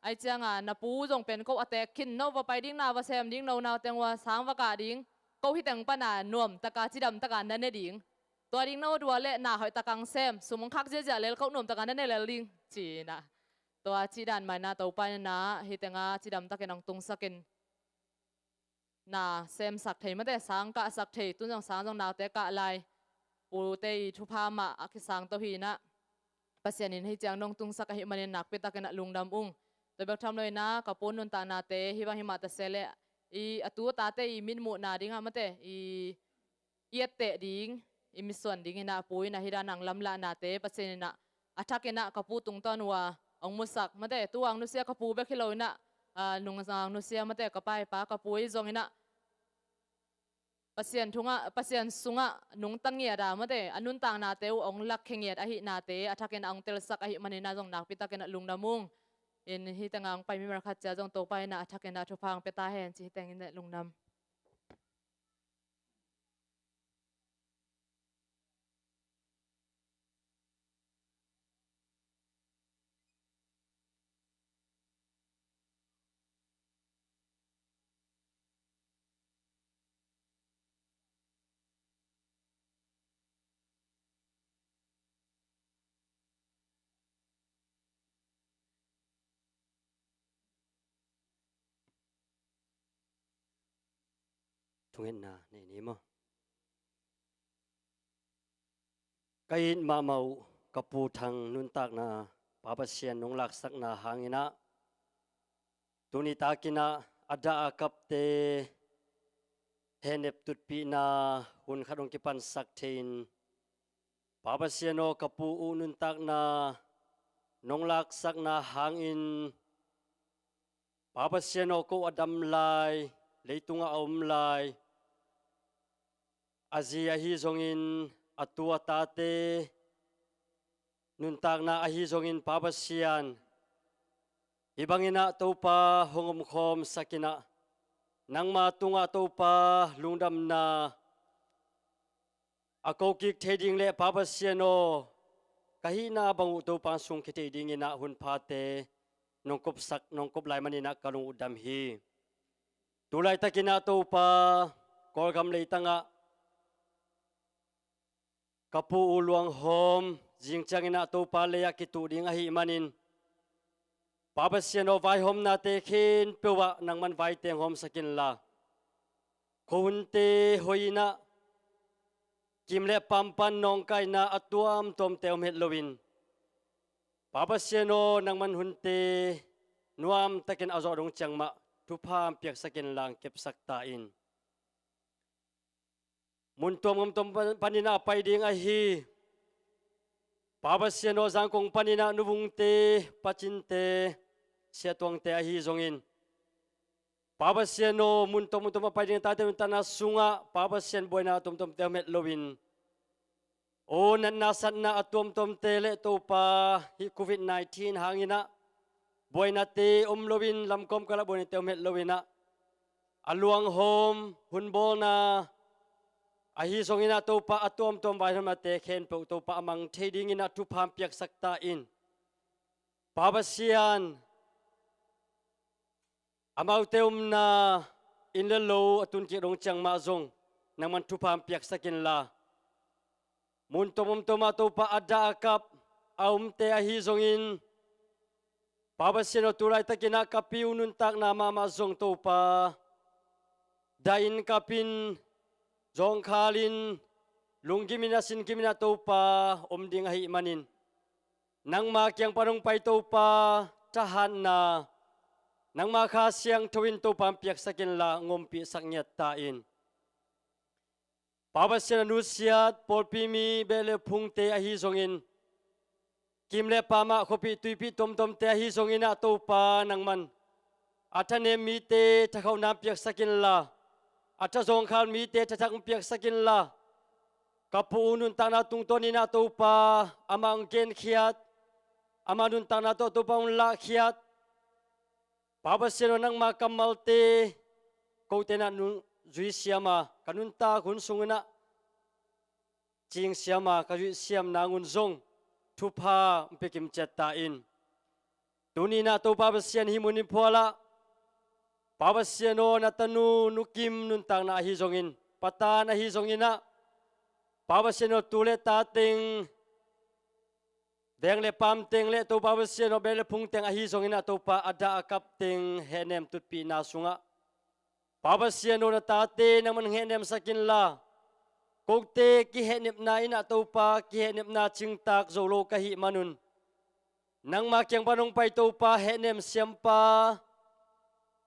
Ahih ciangah na pu zong pen ko a teek khin, no va pai ding, na va sem ding, no unau teng hua sang va kah ding, ko hih teng pana nuam taka, cidam taka na ne ding. Tua ding no duh leh na hoih taka hong sem, sum hong khak ziahziah lel, ko nuam taka na ne lel ding," ci-in ah. Tua cih dan mah in ah Topa in ah hih tengah cidam takin hong tungsak in. na semsak thei mate, sang kahsak thei, tun zong sang zong naute kah lai pute i thupha mah a kisangto hi inah, Pasian in hih ciang nong tungsak ahih manin nakpitakin ah lungdam ung. Tua bek tham lo inah ka pu nuntaknate hih bang himah ta se leh i a tu a tate i mitmuhna dingah mate, i i etteh ding, i mitsuan ding inah pu inah hih dan ang lamlahnate Pasian inah a thak inah ka pu tungtawn uh a hong musak mate, tu ang nusia ka pu bek hi lo inah, a, nung ang nusia mate, ka pai pa ka pu i zong inah Pasian thungah, Pasian sungah nungta ngiat a mate, a nuntaknate uh hong lakkhia ngiat ahihnate a thak inah hong telsak ahih manin ah zong nakpitakin ah lungdam ung. In hih tengah hong pai mi mara khat cia zong Topa inah a thak inah thupha hong pia ta hen ci hi teng inah lungdam. Thungetna nei ni maw? Ka it mahmah uh ka pu Thang nuntakna Pa Pasian nong laksakna hang inah tuni takin ah a dah a kapte hehnep tutpihna hun khat hong kipansak thei in, Pa Pasian aw, ka pu uh nuntakna nong laksakna hangin, Pa Pasian aw, ko a dam lai, leitungah a om lai, a zi ahi zongin, a tu a tate nuntakna ahi zongin, Pa Pasian, hih bangin ah Topa hong omkhawmsak inah, nangma tungah Topa lungdamna a kokik thei ding le, Pa Pasian aw, ka hihna bang uh Topa sungkhia thei dingin ah hun phate nong kopsak, nong kop lai manin ah ka lung uh dam hi. Tu laitakin ah Topa, Kawlgam leitangah ka pu uh luanghawm, zing ciangin ah Topa lei-ah kituh ding ahih manin, Pa Pasian aw, vaihawmnate khempeuh ah nangman vaiteng hawmsak inla, khuahunte hoih inah, kim le paam pan nawngkaina a tuamtuamte om het loin, Pa Pasian aw, nangman hunte nuamtakin a zawh dong ciang mah thupha hong piaksak inla hong kepsak ta in. Mun tuamtuam panin ah a pai ding ahi, Pa Pasian aw, Zangkong panin ah Nu Vungte, Pa Cinte, Sia Tuangte ahi zongin, Pa Pasian aw, mun tuamtuam a pai ding a tate nuntakna sungah Pa Pasian buaina a tuamtuamte om het loin, aw, natna satna a tuamtuamte le Topa, hih covid nineteen hangin ah buainate om loin, lamkawm kalak buainate om het loin ah, a luanghawm, hunbawlna ahi zongin ah Topa, a tuamtuam vaihawmnate khempeuh Topa a mang thei dingin ah thupha hong piaksak ta in. Pa Pasian, amaute omna inn le lo a tunkik dong ciang mah zong nangman thupha hong piaksak inla, mun tuamtuam ah Topa, a dah a kap a omte ahi zongin, Pa Pasian aw, tu laitakin ah ka pi uh nuntakna mahmah zong Topa, dah in, kap in, zawngkhal in, lunggim in, a sin kim in ah Topa, om ding ahih manin, nangma kiang pan hong pai Topa, thahatna, nangma Kha Siangtho in Topa hong piaksak inla hong ompihsak ngiat ta in. Pa Pasian, a nusiat pawlpi mi, beh le phungte ahi zongin, kim le paam ah khuapih tuipih tuamtuamte ahi zongin ah Topa, nangman a thanem mite thakhauhna hong piaksak inla, a thazawngkhal mite thathak hong piaksak inla, ka pu uh nuntakna tungtawnin ah Topa, amah hong genkhiat, amah nuntakna tawh Topa hong lahkhiat, Pa Pasian aw, nangma kammalte kote in ah nung zuisiam a, ka nuntak hun sungin ah cingsiam a, ka zuihsiam nang un zong thupha hong pia kimciat ta in. Tuni in ah Topa Pasian, hih mun hih phual ah, Pa Pasian aw, na tanu Nu Kim nuntakna ahi zongin, Pa Tan ahi zongin ah, Pa Pasian aw, tu le ta teng, veng le paam teng le Topa Pasian aw, beh le phung teng ahi zongin ah Topa, a dah a kap teng hehnem tutpihna sungah Pa Pasian aw, na tate nangman hehnemsak inla, kote kihehnepna in ah Topa kihehnepna cingtak zo lo ka hih manun, nangma kiang pan hong pai Topa hehnem siampa,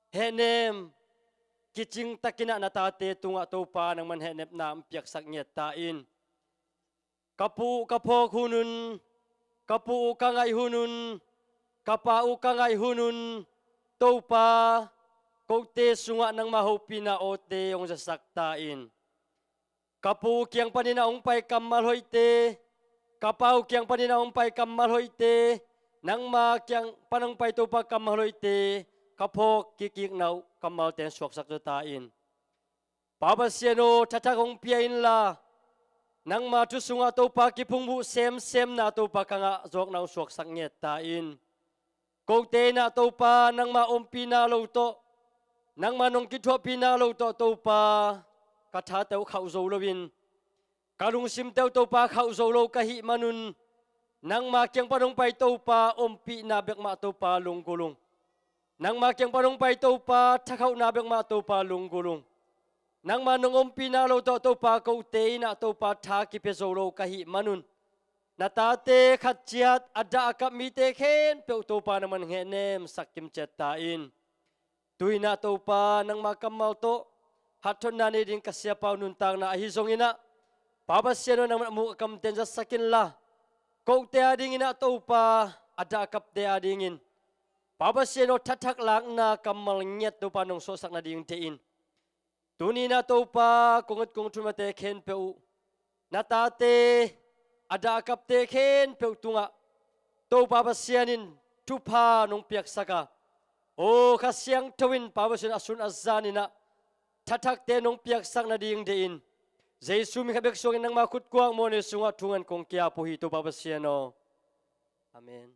hehnem kicingtakin ah na tate tungah Topa nangman hehnepna hong piaksak ngiat ta in. Ka pu uh ka phawk hunun, ka pu uh ka ngaih hunun, ka pa uh ka ngaih hunun, Topa, kote sungah nangma hopihna awte hong zasak ta in. Ka pu uh kiang panin ah hong pai kammal hoihte, ka pa uh kiang panin ah hong pai kammal hoihte, nangma kiang pan hong pai Topa kammal hoihte, ka phawk kikikna uh kammalte hong suaksak zo ta in. Pa Pasian aw, thathak hong pia inla, nangma thu sungah Topa kiphungvuh semsemna Topa ka ngah zawkna hong suaksak ngiat ta in. Kote in ah Topa nangma ompihna lo tawh, nangma nong kithuahpihna lo tawh Topa, ka thate uh khauh zo loin, ka lungsimte uh Topa khauh zo lo ka hih manun, nangma kiang pan hong pai Topa ompihna bek mah Topa lunggulh ung. Nangma kiang pan hong pai Topa thakhauhna bek mah Topa lunggulh ung. Nangma nong ompihna lo tawh Topa kote in ah Topa tha kipia zo lo ka hih manun, na tate khat ciat a dah a kap mite khempeuh Topa nangman hehnemsak kimciat ta in. Tu-in ah Topa nangma kammal tawh hatthotna nei ding ka siapa uh nuntakna ahi zongin ah, Pa Pasian aw, nangman a muk a kamte in zatsak inla, kote adingin ah Topa, a dah a kapte adingin, Pa Pasian aw, thathak lakna kammal ngiat Topa nong suahsak nading deih in. Tuni in ah Topa kong et kong thumate khempeuh uh, na tate a dah a kapte khempeuh tungah Topa Pasian in thupha nong piaksak a, aw Kha Siangtho in Pa Pasian a sun a zan in ah thathakte nong piaksak nading deih in, Jesu min khat bek suangin nangma khutkuang mawhna sungah thungen kong ki-ap uh hi Topa Pasian aw. Amen.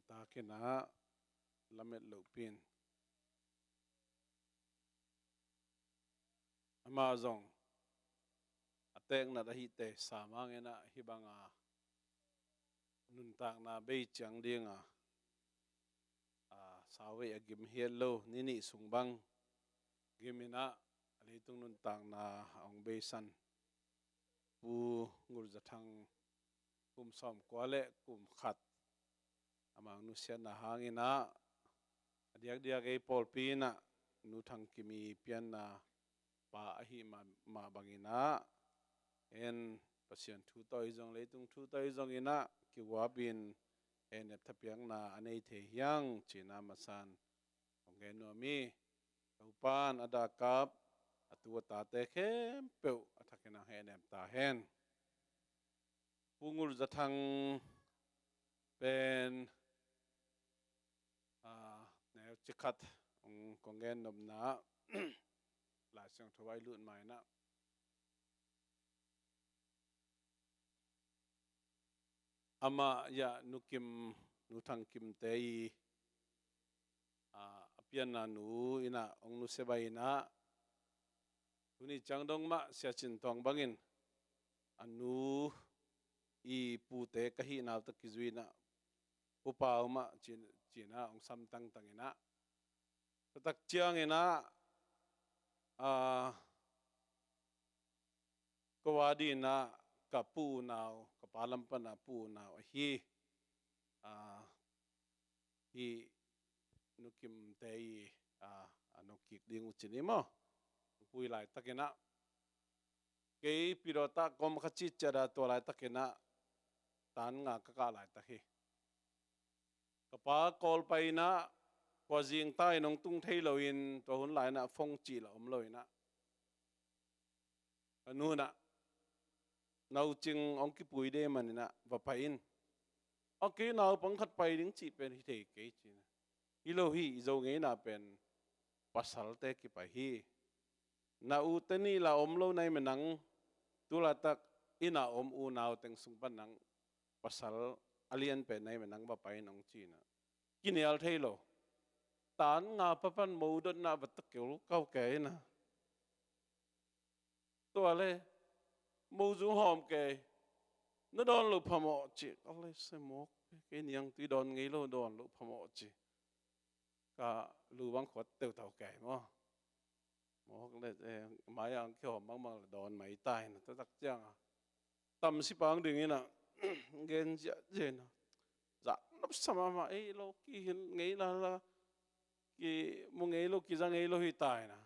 Takin ah lamet lohpi in, amah zong a teknat ahite samang in ah hih banga nuntakna bei ciang dinga, a, sauvei a gim hiat lo ni nih sung bang gim in ah a leitung nuntakna a hong beisan Pu Ngulzathang kum sawmkua le kum khat amah nusiatna hangin ah a diakdiak ei pawlpi in ah Nu Thang Kim i pianna pa ahi mah, mah bangin ah en Pasian thu tawh hi zong leitung thu tawh hi zongin ah kiguapin en ep thapiakna a nei thei hiang cina masan hong gen nuam hi. Topan a dakap a tu a tate khempeuh a thakin ang hen em ta hen. Pu Ngulzathang pen, a, neu cikhat kong gen nopna Lai Siangtho vai lut mai na amah ya Nu Kim, Nu Thang Kimte i, a, a pianna nu in ah hong nusia bai in ah tuni ciang dong mah Sia Cin Thawng bangin a nu i pute ka hih nau tawh kizui in ah upa uh mah cin, cin ah hong sam tangtang in ah taktak ciangin ah, a, ko a ding in ah ka pu unau, ka pa lam pan a pu unau ahi, a, hih Nu Kimte i, a, a nokik ding uh cin hi maw. Pui laitakin ah kei pilawta kom kha citciat a tua laitakin ah tan nga ka kah laitak hi. Ka pa Kawlpai in ah kua zing ta in hong tung thei loin tua hun lai in ah phone cih la om lo in ah ka nu in ah naucing hong kipui dei man in ah va pai in. A, kei naupang khat pai ding cih pen hi thei kei cin ah hi lo hi. I Zo ngeina pen pasalte kipai hi. Na ute nih la om lo nai manang tu laitak inn a om unau teng sung pan nang pasal a lian pen nai manang va pai nong cin ah kinial thei lo. Tan nga pa pan mo dotna va ta keu kau kei na. Tua le mo zung hawm kei na dawn lo phamawh ci. Ka le se mawk kei niang tui dawn ngei lo dawn lo phamawh ci. Ka lu bang khuat teutau kei maw. Mawk le, eh, mai ang kihawm bangbang le dawn mai tai na taktak ciang a tam si pang ding in ah gen ziahziah in ah zak nop sa mahmah ei lo kihin ngei lala kimu ngei lo kiza ngei lo hi tai na.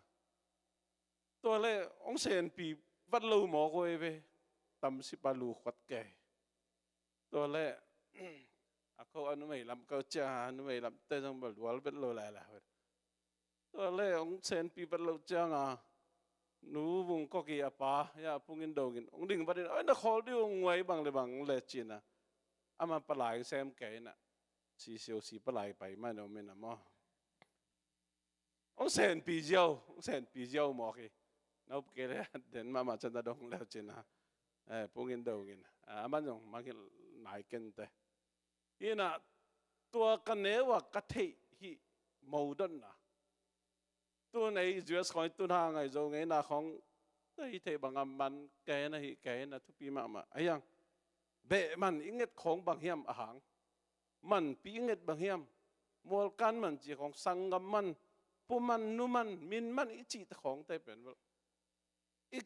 Tua le hong senpi vat lo mawk uh ei ve. Tam si pa lu khuat kei. Tua le a kho a numei lam kau cia a numei lamte zong bel dual bet lo lai lai. Tua le hong senpi vat lo ciang a nu vung kok i a pa ya pungin dongin hong ding vat in oi na khawl ding hong nguai bang le bang le cin ah ama palai sem kei in ah C C O C palai pai man om in ah maw. Hong senpi ziau, hong senpi ziau mawk hi. Nau kei le den mahmah ciang na dong leu cin ah, eh, pungin dongin ah aman zong mangngilh nai kei inteh. Hi in ah tua ka neu a ka theih hih mo dotna. Tun ei U S khawng i tun hang a i Zo ngeina khawng i theih bang a man kei na hih kei na thupi mahmah a hiang. Beh man i nget khawng bang hiam a hang. Manpi i nget bang hiam. Mualkan man ci khawng sanggam man pu man nu man min man i cihte khawngte pen bel i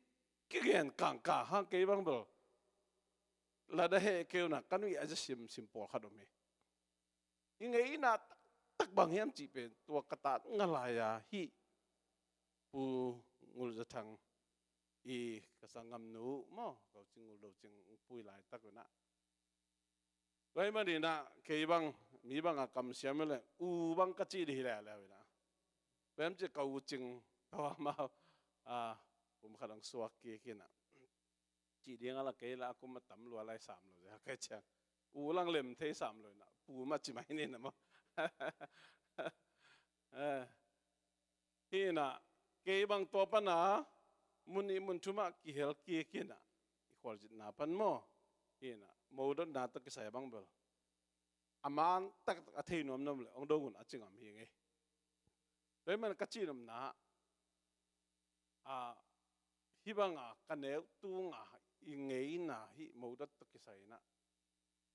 kigen kangkang hang kei bang bel lada heh keu na ka nuih a za simsim pawlkhat om hi. I ngeina taktak bang hiam cih pen tua ka tat nga lai a hih Pu Ngulzathang i ka sanggamnu maw Kaucing Ngul Docing pui laitak un ah. Tua ahih manin ah kei bang mi bang a kamsiam hi leh u bang ka cih dih hi leuleu in ah. Bem cih ka u cing tawh amau a kum khat hong suak kik in ah. Cih ding a la kei la a kum a tam lua lai sam lo zia kei ciang u lang lem thei sam lo in ah pu mah ci mai ni na maw. Eh, hi in ah kei bang tua pan a mun nih mun thum ah kihel kik in ah i khualzinna pan maw. Hi in ah mo dotna tawh kisai bang bel a man taktak a thei nuamnuam le hong dong un a ci ngam hi ngei. Tua ahih man ka cihnopna ah, hih banga ka neu tunga i ngeina hih modot tawh kisai inah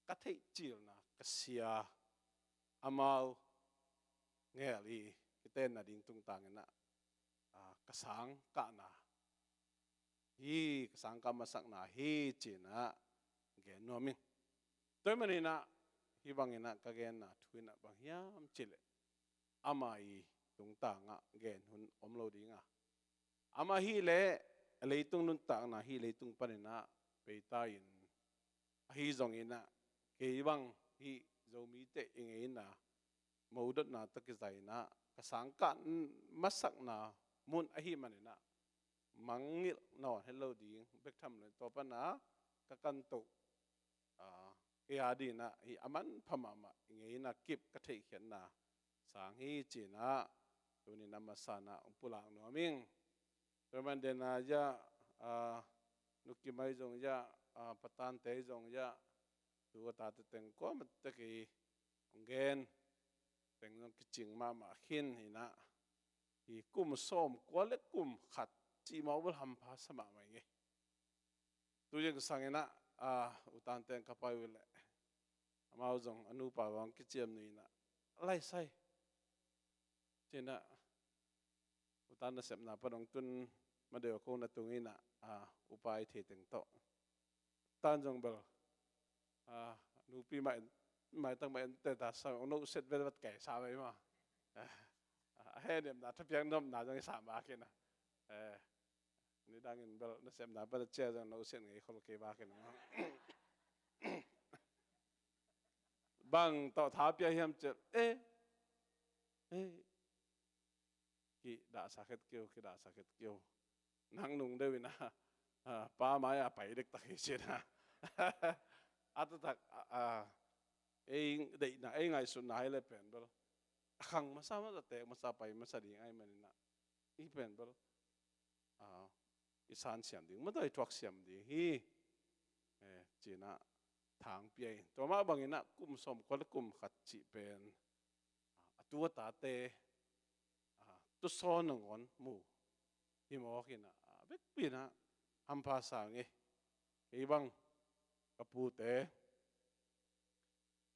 ka theihcilna ka sia, amau ngel i kitenna ding tungtang inah, ah, ka sangkahna hi, ka sangkah masakna hi ci-inah gen nuam ing. Tua ahih man inah hih bang inah ka genna thu inah bang hiam cih leh ama i tungtangah gen hun om lo ding a, ama hi leh leitung nuntakna hih leitung pan inah peita in, ahi zong inah kei bang hih Zomite i ngeina modotna tawh kisai inah ka sangkah masakna mun ahih man inah mangngilh nawn het lo ding bek tham lo in, tua pan a ka kan toh, ah, kei a ding inah hih a manpha mahmah i ngeina kip ka theihkhiatna sang hi ci-inah tuni-in a masa inah hong pulak nuam ing. Tua ahih man dena ya, ah, Nu Kim ahi zong ya, ah, Pa Tante ahi zong ya, tu a tate teng kuamah tek i hong gen teng zong kicing mahmah khin inah, hih kum sawmkua le kum khat cih mah bel hampha sa mahmah i ngei. Tu zingsang inah, ah, U Tante ka pai uh leh amau zong a nupa bang kiciam ni inah, lai sai ci-inah U Tan nasepna pan hong tun ma deuh a kong na tung inah, ah, upa i thei teng tawh. Tan zong bel, ah, nupi mah en, maitak mah en te ta sa hong no set vel vat kai sa mai ma. Ah, ah, a hehnemna thapiak nopna zong i sa ma khin a. Eh, nidangin bel nasepna pan a cia zong no set ngei khol kei ma khin a. Bang tawh tha pia hiam cih leh, eh, eh, kidahsak het kei uh, kidahsak het kei uh. Nang nung deuh inah, ah, pa mai-ah pai dektak hi ci-inah. A taktak, ah, ah, ei deihna, ei ngaihsutna hi leh pen bel a khang masa masa, tek masa, pai masa ding ahih man inah, i pen bel, ah, i san siam ding, matawi thuak siam ding hi, eh, ci-inah thang pia in. Tua mah bang inah kum sawmkua le kum khat cih pen, ah, a tu a tate, ah, tusawn nangawn mu hi mawk inah, ah, vekpi inah hampha sa ngei. Kei bang ka pute,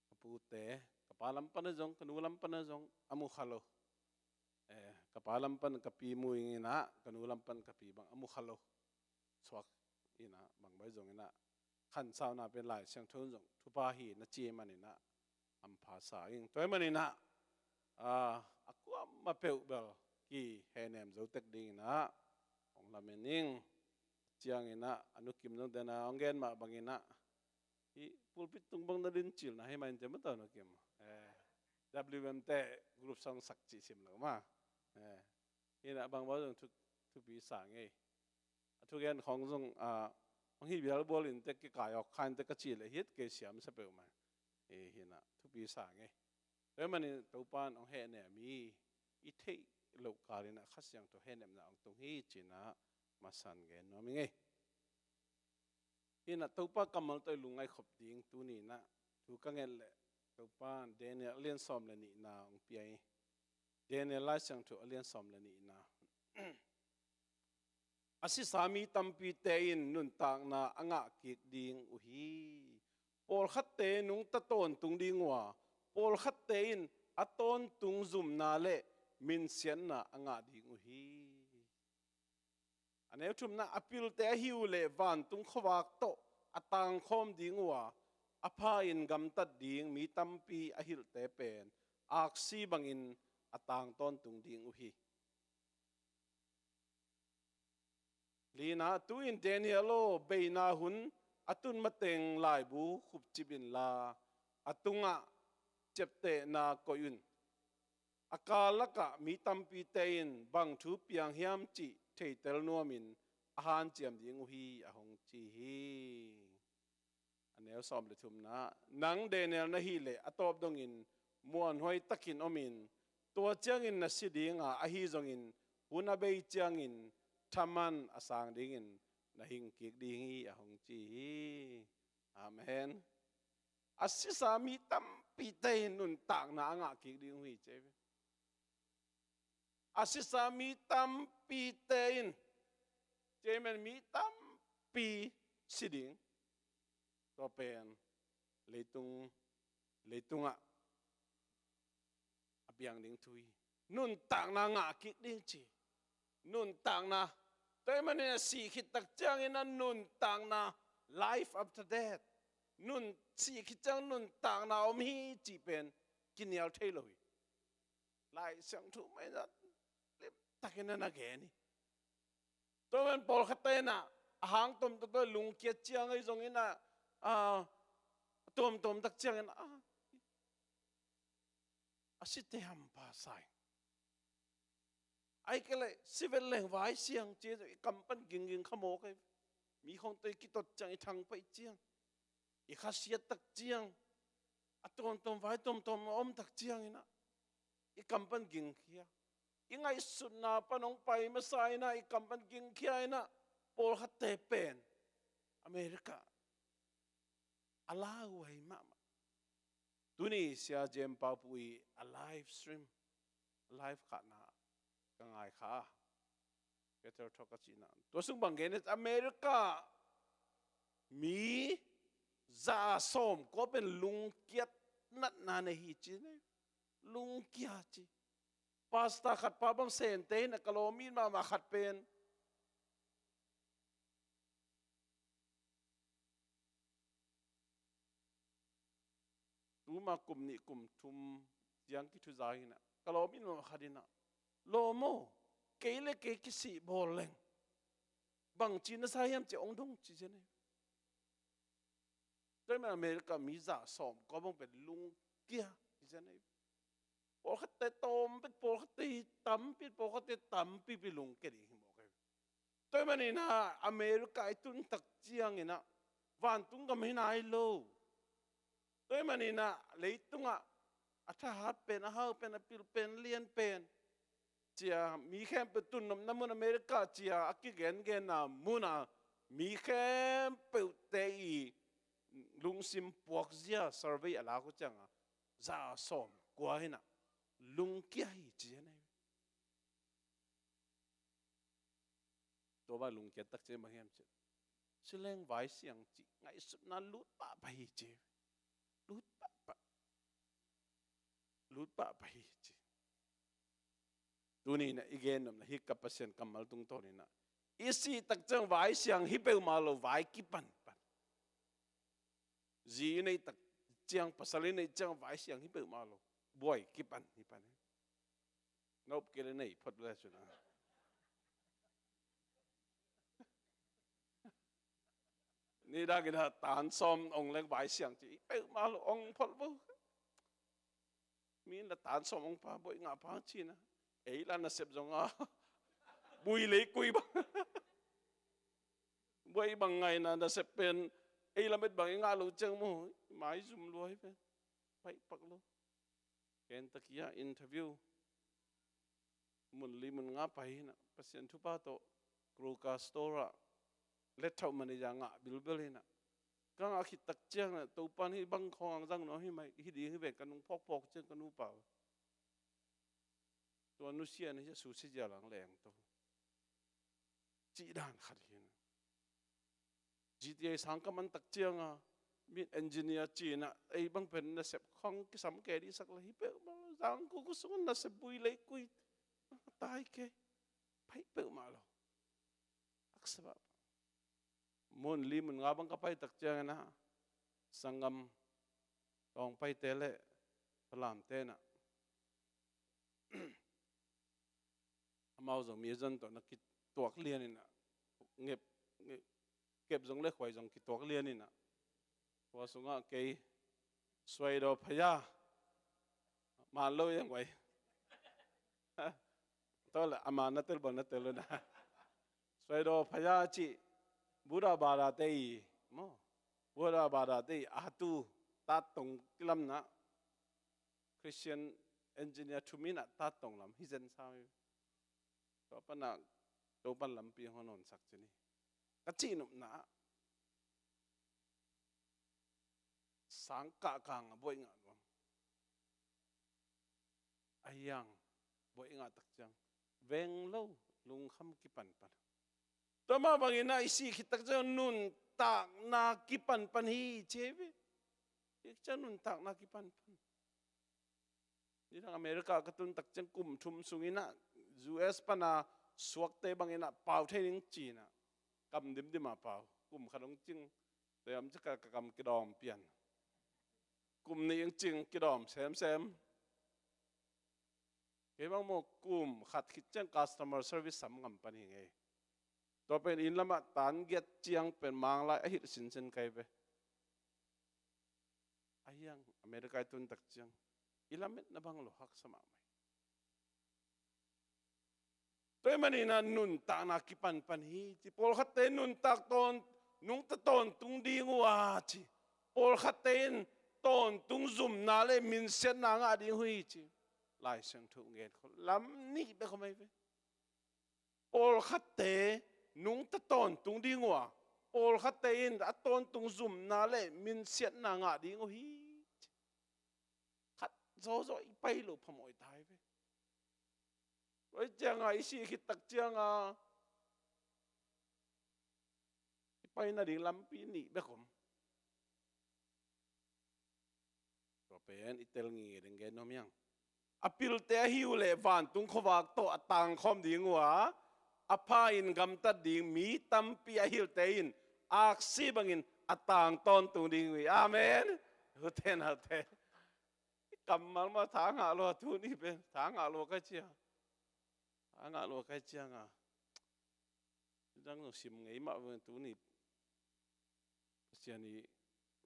ka pute, ka pa lam pan a zong, ka nu lam pan a zong a mu kha lo. Eh, ka pa lam pan ka pi mu ing inah, ka nu lam pan ka pi bang a mu kha lo. Suak inah bang bai zong inah khansauna pen Lai Siangtho in zong thupha hi na ci man inah hampha sa ing. Tua ahih man inah, ah, a kuamah peuh bel kihehnem zo tek ding inah hong lamen ing. Ciang inah a Nu Kim zong dena hong gen mah bang inah, hih pulpit tung bang na din cilna hi mah in ci mataw, Nu Kim. Eh, W M te group song sak cih sim lo ma. Eh, hi inah bang bang zong thu, thupi sa ngei. A thugen khawng zong, ah, hong hi bialbual in te, kikai awk kha in te ka cih leh hi het kei, siam sa peuhmah. Eh, hi inah thupi sa ngei. Tua ahih manin Topa in hong hehnem hi, i theih loh kal inah Kha Siangtho hehnemna hong tung hi ci-inah masa in gen nuam ing ei. Hi inah Topa kammal tawh i lungngaih khop ding tuni inah thu ka nget leh Topa in Daniel a lian sawm le nihna hong pia hi. Daniel Lai Siangtho a lian sawm le nihna. A sisa mi tampite in nuntakna a ngah kik ding uh hi. Pawlkhatte nungta tawntung ding uh a, pawlkhatte in a tawntung zumna le minsiatna a ngah ding uh hi. A neu thumna, a pilte ahi uh leh vantung khuavak tawh a tangkhawm ding uh a, a pha-in gamtat ding mi tampi a hilhte pen aksi bangin a tang tawntung ding uh hi. Lina, tu-in Daniel aw, beina hun a tun mateng laibu khupcip inla, a tungah ciaptehna koih un. A kal lakah mi tampite in bang thu piang hiam cih theitel nuamin a hanciam ding uh hi, a hong ci hi. A neu sawm le thumna, nang Daniel na hih leh a tawp dongin muanhuai takin omin, tua ciangin na si ding a, ahi zongin hun a bei ciangin thaman a sang dingin na hing kik ding hi, a hong ci hi. Amen. A sisa mi tampite in nuntakna a ngah kik ding uh hi ci. A sisa mi tampite in, ci amen, mi tampi si ding. Tua pen leitung, leitungah a piang ding thu hi. Nuntakna ngah kik ding ci. Nuntakna. Tua ahih manin a sih khit tak ciangin a nuntakna, life after death. Nun, sih khit ciang nuntakna om hi cih pen kinial thei lo hi. Lai Siangtho mah in a limtakin a na gen hi. Tua man pawlkhatte in a hang tomtom, tua lungkiat ciang ahi zongin a, a tomtom tak ciangin a, a site hampha sa ing. Ahih kei leh si vet leng vai siang ci, i kam pan gingging kha mawk hi. Mi khawng tawh i kitot ciang, i thangpaih ciang, i khasiat tak ciang, a tomtom vai tomtom a om tak ciangin a, i kam pan gingkhia. I ngaihsutna pan hong pai masa in a, i kam pan gingkhia in a, pawlkhatte pen America a lauhuai mahmah. Tuni Sia Jem Paupu i a live stream, a live khahna ka ngai kha a, Peter Thok a cihna. Tua sung bang gen, America mi za sawmkua pen lungkiat natna nei hi ci ne. Lungkia ci. Pastor khat pa bang Sente in a, ka lawm it mahmah khat pen, tuma kum nih kum thum ciang kithuza in a, ka lawm it mahmah khat in a, lawm aw, kei le kei kisih bawl leng bangci na sa hiam ci a, hong dong ci zen ei. Tua ahih manin America mi za sawmkua bang pen lungkia hi zen ei. Pawlkhatte tawm bek, pawlkhatte hi tampi, pawlkhatte tampipi lungkia ding hi mawk ei. Tua ahih manin a America i tun tak ciangin a vantung gam hi nai lo. Tua ahih manin a leitungah a thahat pen, a hau pen, a pil pen, a lian pen ci a, mi khempeuh tun nopna mun America ci a, a kigengenna mun a mi khempeuhte i lungsim puakzia survey a lak uh ciang a, za sawmkua in a lungkia hi ci a nei. Tua bang lungkiat tak ciang bang hiam ci, si leng vai siang ci, ngaihsutna lut pahpah hi ci. Lut pahpah. Lut pahpah hi ci. Tuni in a i gen nopna hi, ka Pasian kammal tungtawn in a, i sih tak ciang vai siang hi peuhmah lo, vai kipan pan. Zi i neih tak ciang, pasal i neih ciang vai siang hi peuhmah lo, buai kipan hi pan. Na up kei le nei phot le cun a, nidang in a tan sawm ong leng vai siang ci hi peuhmah lo, ong phot bo. Mi in la tan sawm ong pa, buai ngah pa ci in a, ei la nasep zong a, bui lei kui bang. Buai bang ngaihna nasep pen ei lamet bang i ngah lo ciang maw, maizum lua hi pen. Paih pak lo. Kentucky ah interview mun li mun nga pai hi in a, Pasian thupha tawh Kroger store ah letthauh manager ngah bilbel hi in a, ka ngah khit tak ciang in a, Topa'n hih bang khawng hong zang nuam hi mai, hi ding hi ven, ka nung phawkphawk ciang ka nupa uh, tua nusia na hi a, susia zial ang leng to, cih dan khat hi in a. G T A sang ka man tak ciang a, mi engineer ci in a, ei bang pen nasep khawng kisam kei dih sak le hi peuhmah lo, zang kuku sung nasep bui lei kui, tai kei, paih peuhmah lo. Aksa bah. Mun li mun nga bang ka pai tak ciang in a, sanggam tawng paite le Falamte in a, amau zong mi zon tawh na kituak lian in a, ngep, ngep, kep zong le khuai zong kituak lian in a, khua sungah kei suaidaw phaya, man lo iang uai. Tua le ama na tel bang na tel lo na. Suaidaw phaya cih Buddha bathate i maw, Buddha bathate i a hatu tattong kilamna, Christian engineer thum in a tattong lam hi zen sa hi. Tua pan a Topa'n lampi hong honsak ci ni. Ka cih nopna ah, Sang kah kang a buaih ngah nuam. A hiang buaih ngah tak ciang veng lo, lungkham kipanpan. Tua mah bangin ah i sih khit tak ciang nuntakna kipanpan hi ci hi ve. Hi ciang nuntakna kipanpan. Nidang America ka tun tak ciang kum thum sungin ah U S pana suakte bangin ah pau thei ning ci-in ah kam dimdim a pau. Kum khat hong cing, tua hiam cih ka kam kidawm pian. Kum nih hong cing kidawm semsem. Kei bang maw kum khat khit ciang customer service sam ngam pan hi ngei. Tua pen inn lamah tan giat ciang pen Manglai a hilh sinsen kai ve. A hiang America i tun tak ciang i lametna bang lo haksa mahmah hi. Tua ahih manin ah nuntakna kipanpan hi ci. Pawlkhatte nuntak tawn, nungta tawntung ding uh a ci. Pawlkhatte in tawntung zumna le minsiatna ngah ding uh hi ci. Lai Siangtho ngen khol lam nih bek om ahi ve. Pawlkhatte nungta tawntung ding uh a, pawlkhatte in a tawntung zumna le minsiatna ngah ding uh hi. Khat zawzaw i pai lo phamawh i ta hi ve. Tua hi cianga i sih khit tak cianga i pai nading lampi nih bek om. Tua pen i tel ngei ding gen nuam hiang. A pilte ahi uh leh vantung khuavak tawh a tangkhawm ding uh a, a pha in gamtat ding mi tampi a hilhte in aksi bangin a tang tawntung ding uh hi. Amen. Ute naute, i kammal mah tha ngah lo a, tuni pen tha ngah lo kai cia. Tha ngah lo kai cianga dang zong sim ngei mah ve. Tuni Pasian i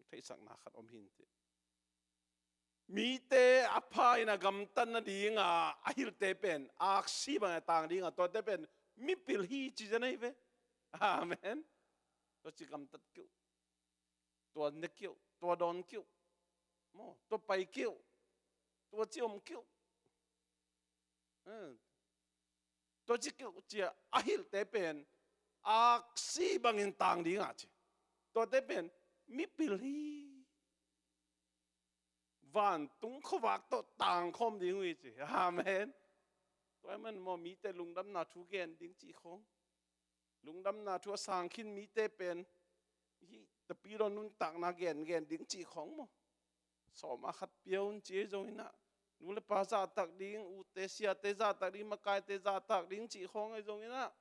theihsakna khat om hi inteh. Mite a pha in a gamtat nadinga a hilhte pen aksi bang a tang dinga, tuate pen mipil hi ci zen ahi ve. Amen. Tua ci gamtat keuh, tua ne keuh, tua dawn keuh, maw, tua pai keuh, tua ci om keuh. Eh, tua ci keuh cia a hilhte pen aksi bangin tang dinga ci. Tuate pen mipil hi. Vantung khuavak tawh tangkhawm ding uh hi ci. Amen. Tua ahih man maw mite lungdamna thu gen ding cih khawng, lungdamna thu a sang khin mite pen hih tapidaw nuntakna gen gen ding cih khawng maw, sawm a khat pia un ci ahi zongin ah, nu le pa zahtak ding, ute siate zahtak ding, makaite zahtak ding cih khawng ahi zongin ah,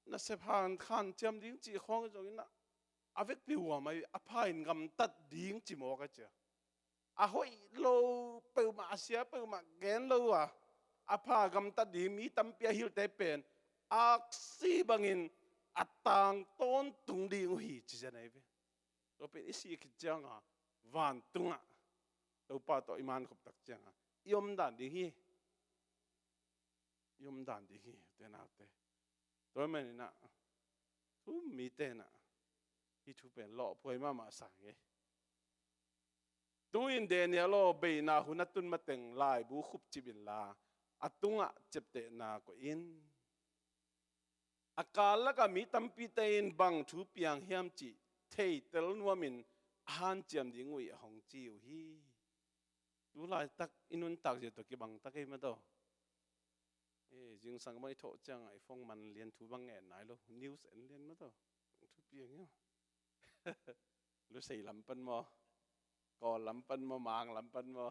nasep han khan ciam ding cih khawng ahi zongin ah, a vekpi huam ahi a pha in gamtat ding ci mawk a cia. A hoih lo peuhmah, a sia peuhmah gen lo a, a pha gamtat ding mi tampi a hilhte pen aksi bangin a tang tawntung ding uh hi ci zen ahi ve. Tua pen i sih khit cianga vantungah Topa tawh i mankhop tak cianga i omdan ding hi. I omdan ding hi, ute naute. Tua maninah thu mite inah hih thu pen lawhphuai mahmah sang hi. Tu-in Daniel aw, beina hun a tun mateng laibu khupcip inla a tungah ciaptehna koih in. A kal lakah mi tampite in bang thu piang hiam cih theitel nuamin a hanciam ding uh hi a hong ci uh hi. Tu laitak i nuntak zia tawh kibang tak ei maw taw. E, zingsang mah i thawh ciangah i phone man lian thu bang ngen nai lo. News en lian maw taw. Thu piang hiam. Lusei lam pan maw, Kawl lam pan maw, Mang lam pan maw.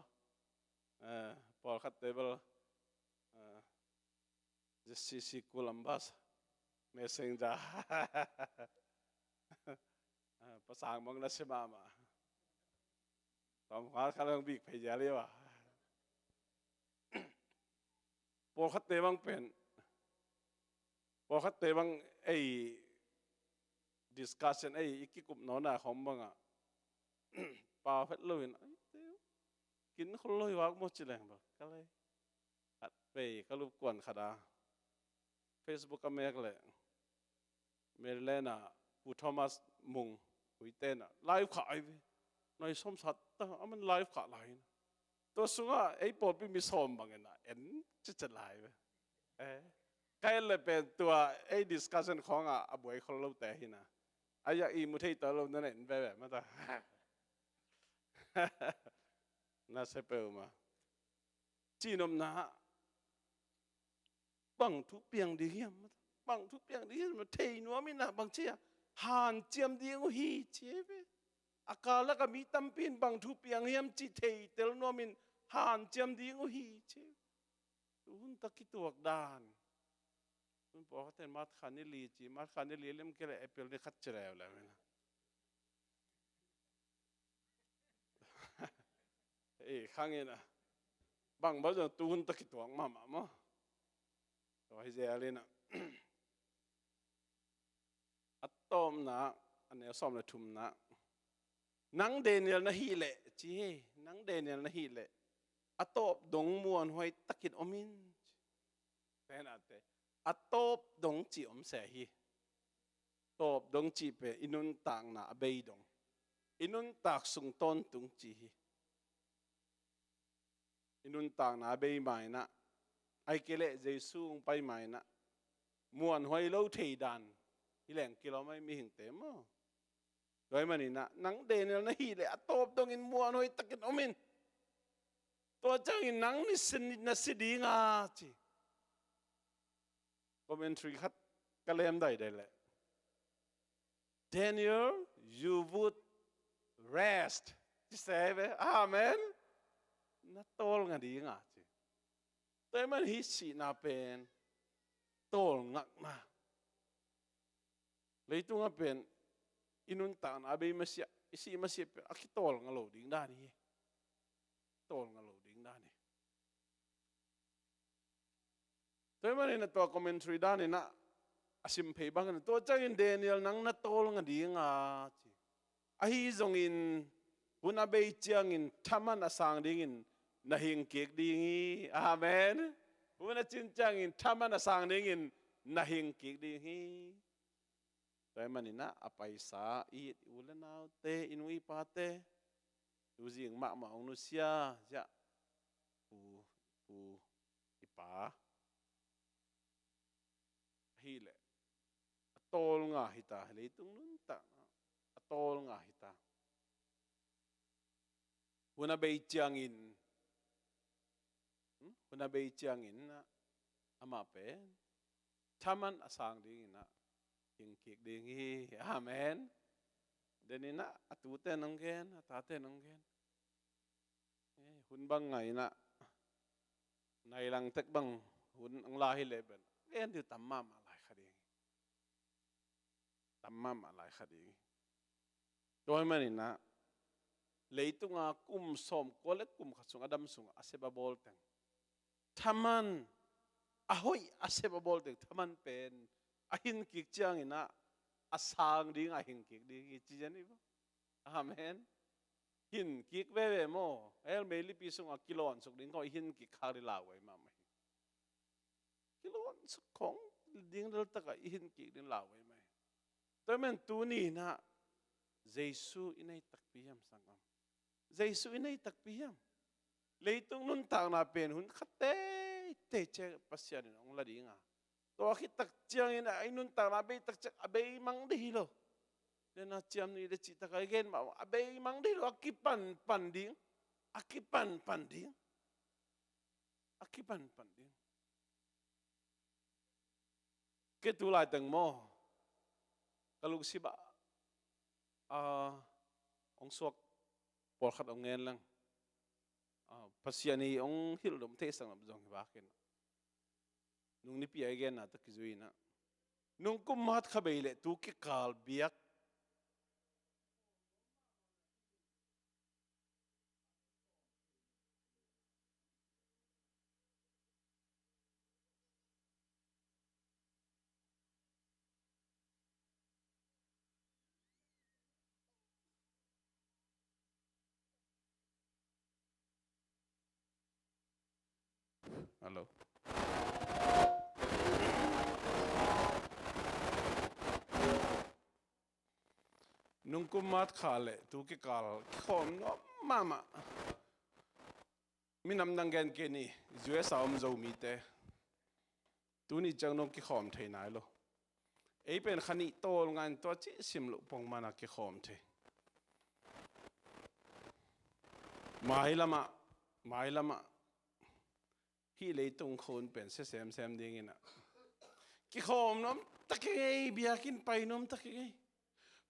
Eh, pawlkhatte bel, eh, Z C C Columbus Messenger. Eh, pasang mong na si mama. Tom kha kha lang bik phei jia liu a. Pawlkhatte bang pen, pawlkhatte bang ei discussion ei i kikup nawna khawng bangah pau het loin, ai, teu, kin khol lo hi vak maw ci leng bel ka lei. Khat vei ka lupkuan khat a Facebook a mek leh Maryland ah Pu Thomas Mung Huite inah live khah ai ve. Nai sawm sat ta a man live khah lai inah. Tua sungah ei pawlpi mi sawm bangin ah en cicet lai ve. Eh. Ka en le pen tua ei discussion khawngah a buai khol lote hi inah. A yak i mu thei ta lo na en veve mata. Na sia peuhmah. Cihnopna ah bang thu piang ding hiam? Bang thu piang ding hiam? Thei nuam in ah bang ci a, hanciam ding uh hi ci hi ve. A kal lak ah mi tampi in bang thu piang hiam cih theitel nuam in hanciam ding uh hi ci hi. Tu hun tak kituak dan. Hun pawlkhat ten March kha ni li ci, March kha ni li lem kei leh April ni khat ci leuleu in ah. Ei, khang in ah. Bang bang zong tu hun tak kituak mahmah maw. Tua hi zel in ah. A tawpna, a neu sawm le thumna. Nang Daniel na hih leh, ci hi, nang Daniel na hih leh, a tawp dong muanhuai takin om in. Tenate, a tawp dong ci om se hi. Tawp dong cih pen i nuntakna a bei dong, i nuntak sung tawntung ci hi. I nuntakna a bei ma in ah, ahih kei leh Jesu hong pai ma in ah, muanhuai lo thei dan hi leng kilawm ahi mihingte maw. Tua ahih manin ah, nang Daniel na hih leh a tawp dongin muanhuai takin om in. Tua ciangin nang ni si, na si ding a ci. Commentary khat ka lem daidai leh, "Daniel, you would rest," ci se ve. Amen. Na tawlnga ding a ci. Tua ahih man hih sihna pen tawlngakna. Leitung ah pen i nuntakna a bei masiah, i sih masiah pen a kitawlnga lo ding dan hi. Tawlnga lo ding dan hi. Tua ahih manin a tua commentary dan in ah a sim phei bangin, tua ciangin Daniel nang na tawlnga ding a ci. Ahi zongin hun a bei ciangin thaman a sang dingin na hing kik ding hi. Amen. Hun a cin ciangin thaman a sang dingin na hing kik ding hi. Tua ahih manin ah a paisa i it, i u le naute, i nu i pate, tu zing mahmah hong nusia ziah, pu, pu, i pa. Ahih leh a tawlnga hi ta, leitung nuntakna a tawlnga hi ta. Hun a bei ciangin, hmm? Hun a bei ciangin ah, amah pen thaman a sang dingin ah hing kik ding hi. Amen. Denin ah a tute nong gen, a tate nong gen. Eh, hun bang ngai in ah, nai lang tek bang hun hong la hi leh pen, gen ding tam mahmah lai kha ding hi. Tam mahmah lai kha ding hi. Tua ahih manin ah, leitung a kum sawmkua le kum khat sung a dam sung a sep a bawl teng, thaman, a hoih a sep a bawl teng thaman pen a hing kik ciangin ah, a sang ding a hing kik ding hi ci zen hi maw. Amen. Hing kik veve maw. Hell meilipi sung a kilawn suk ding khawng i hing kik khak ding lauhuai mahmah hi. Kilawn suk khawng ding lel tak a i hing kik ding lauhuai mah hi. Tua ahih man tuni in ah Jesu i nei takpi hiam sanggam? Jesu i nei takpi hiam? Leitung nuntakna pen hun khat teitei ciang Pasian in hong la ding a, tua khit tak ciangin ah i nuntakna a bei tak ciang a bei mang ding hi lo. Tua in ah ciam nih le cih tak a i gen mah, a bei mang ding hi lo, a kipanpan ding. A kipanpan ding. A kipanpan ding. Kei tu laiteng maw, ka lungsim ah, ah, hong suak pawlkhat hong ngen leng. Ah, Pasian in hong hilh dom thei sak nop zong hi bek in, nung nipi a i genna tawh kizui in ah, nung kum March kha bei leh tu kikal biak Hello. Nung kum March kha leh tu kikal kikhawm nuam mahmah. Minam dang gen kei ni, U S A om Zomite. Tuni ciang dong kikhawm thei nai lo. Ei pen kha nih tawlnga in tua cih sim loh pongman a kikhawm thei. Mailamah, mailamah hih leitung khawng pen sia semsem dingin ah, kikhawm nuam tak hi ngei, biakinn pai nuam tak hi ngei.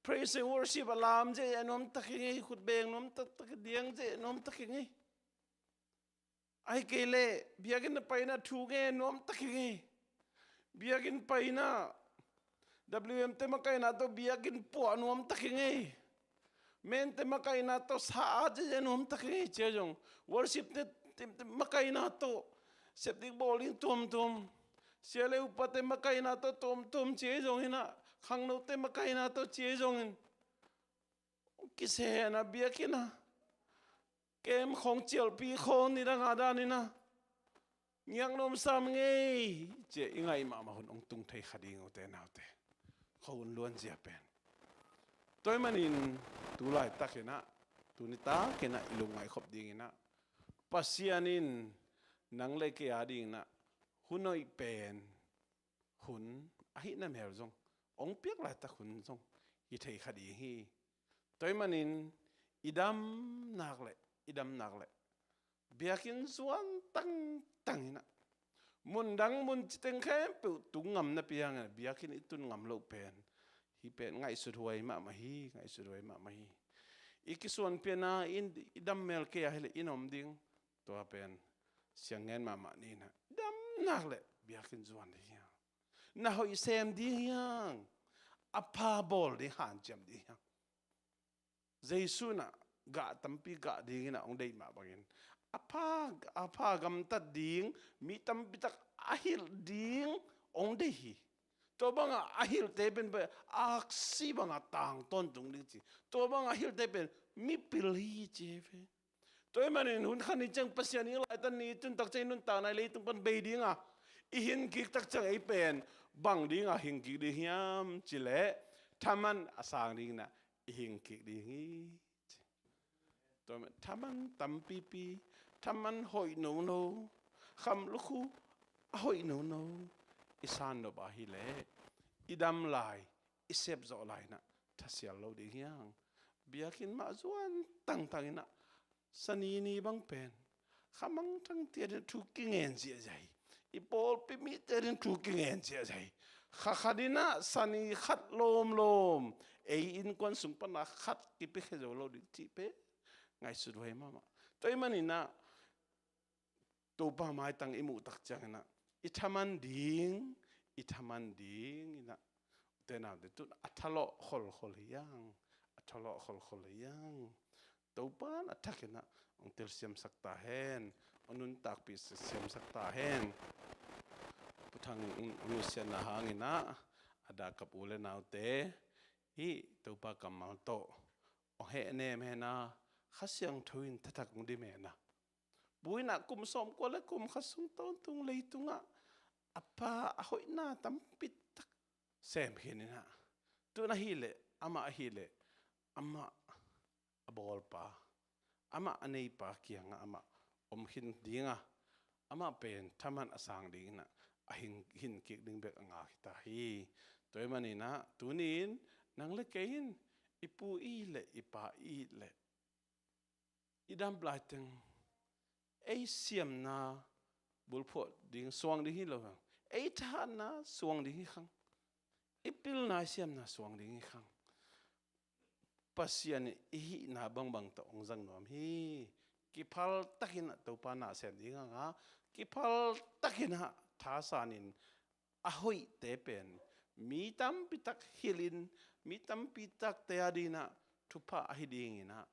Praise and worship a lam zia nuam tak hi ngei, khut beng nuam tak, tak diang zia nuam tak hi ngei. Ahih kei leh biakinn a paina thu ngen nuam tak hi ngei. Biakinn paina, W M te makaihna tawh biakinn puah nuam tak hi ngei. Mente makaihna tawh sa a zia nuam tak hi ngei, cia zong worship te, te, te makaihna tawh sep ding bawl ding tuamtuam, sia le upate makaihna tawh tuamtuam cia zong hi na, khangnote makaihna tawh cia zongin, kisena biakinn a kem khawng cialpi khawng nidang a danin ah ngiak nuam sam ngei, cia i ngaih mahmah hun hong tung thei kha ding, ute naute. Kho hun luanzia pen. Tua ahih manin tu laitakin ah, tu nitakin ah i lungngaih khop dingin ah, Pasian in nang le kei a dingin ah hun hoih pen, hun ahih na mel zong, hong piak laitak hun zong hi thei kha ding hi. Tua ahih manin i dam nak leh, i dam nak leh biakinn zuan tangtang in ah, mundang mun citeng khempeuh tung ngam napi hangin biakinn i tun ngam loh pen, hih pen ngaihsut huai mahmah hi, ngaihsut huai mahmah hi. I kisuanpiakna in i dam mel kei a hileh in om ding, tua pen siang ngen mahmah ni in ah, i dam nak leh biakinn zuan ding hi hang. Na hoih sem ding hi hang. A pha bawl ding, hanciam ding hi hang. Jesu in ah gah tampi gah dingin ah hong deih mah bangin, a pha, a pha gamtat ding, mi tampi tak a hilh ding hong deih hi. Tua bangah a hilhte pen, pen aksi bangah tang tawntung ding ci. Tua bangah a hilhte pen mipil hi ci hi ve. Tua ahih manin hun khat ni ciang Pasian i laitan ni, tun tak ciang i nuntakna i leitung pan bei ding a, i hing kik tak ciang ei pen bang ding a hing kik ding hiam cih leh, thaman a sang dingin ah i hing kik ding hi. Tua ahih manin thaman tampipi, thaman hoih nono, kham lukhu a hoih nono i san nop a hileh, i dam lai, i sep zawh lai in ah thasial lo ding hi hang. Biakinn mah zuan tangtang in ah, Sani ni bang pen kha mangthangte adingin thu kingen ziahziah hi. I pawlpi mite adingin thu kingen ziahziah hi. Kha khat in ah sani khat lawmlawm, ei innkuan sung pan a khat kipiakhia zo lo ding cih pen ngaihsut huai mahmah. Tua ahih manin ah Topa maitang i muh tak ciangin ah, i thaman ding, i thaman ding in ah, ute naute, tun a thalawh kholkhol hi hang, a thalawh kholkhol hi hang. Topa in a thakin ah hong telsiamsak ta hen, hong nuntakpih siamsak ta hen. Pu Thang in hong nusiatna hangin ah, a dah kap u le naute, hih Topa kammal tawh hong hehnem hen a, Kha Siangtho in thathak hong dim hen a. Pu in ah kum sawmkua le kum khat sung tawntung leitungah a pha a hoihna tampi tak sem khin in ah, tun ahih leh, amah ahih leh, amah a bawlpa, amah a neipa kiangah amah om khin ding a, amah pen thaman a sang dingin ah a hing, hing kik ding bek a ngak hi ta hi. Tua ahih manin ah tuni-in nang le kei in i pu i hih leh, i pa i hih leh, i dam laiteng ei siamna bulphuah ding, suang ding hi lo hang. Ei thahatna suang ding hi kha. I pilna, i siamna suang ding hi kha. Pasian in i hihna bangbang tawh hong zang nuam hi. Kiphal takin ah Topa na sem ding hang a, kiphal takin ah thasanin a hoihte pen mi tampi tak hilhin, mi tampi takte adingin ah thupha ahi dingin ah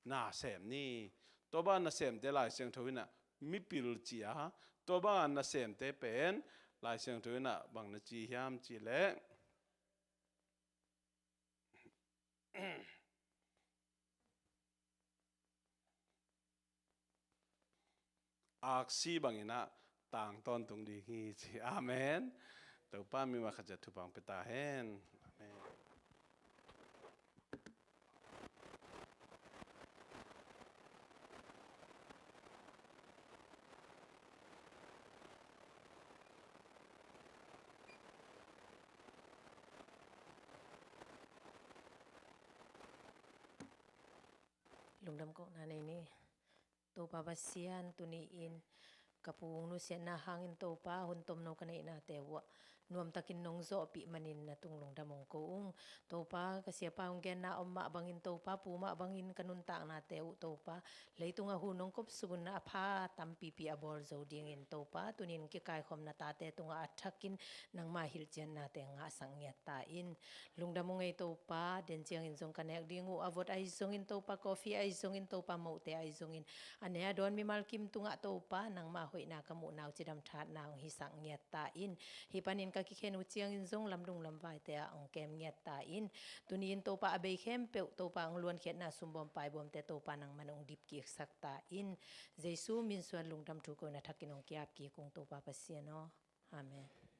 na sem ni. Tua bang nasemte Lai Siangtho in ah mipil ci a, tua bang nasemte pen Lai Siangtho in ah bang na ci hiam cih leh, aksi bangin ah tang tawntung ding hi ci. Amen. Topa mi ma khat ciat thupha hong pia ta hen. Amen. Lungdam kohna nei ni. Topa Pasian, tuni-in ka pu hong nusiatna hangin Topa, hun tomno ka neihnate uh ah nuamtakin nong zawhpih manin na tung lungdam hong ko ung. Topa, ka siapa hong genna om mah bangin Topa, pu mah bangin ka nuntaknate uh Topa, leitungah hun hong kopsuk un a pha tampipi a bawl zo dingin Topa, tuni-in kikaikhawm na tate tungah a thakin nangmah hilhciannate ngahsak ngiat ta in. Lungdam ung ei Topa, den ciangin zong ka nek ding uh a vot ahi zongin Topa, coffee ahi zongin Topa, mohte ahi zongin, a ne a dawn mimal kim tungah Topa, nangmah hoihna ka muhna uh cidam thatna hong hisak ngiat ta in. Hih panin ka kikhen uh ciangin zong lamdung lamvaite ah hong kem ngiat ta in. Tuni-in Topa, a bei khempeuh Topa, hong luankhiatna sumbawm paibawmte Topa, nangman hong dipkiksak ta in. Jesu min suang lungdam thu ko na thakin hong kiap kik ung Topa Pasian aw. Amen.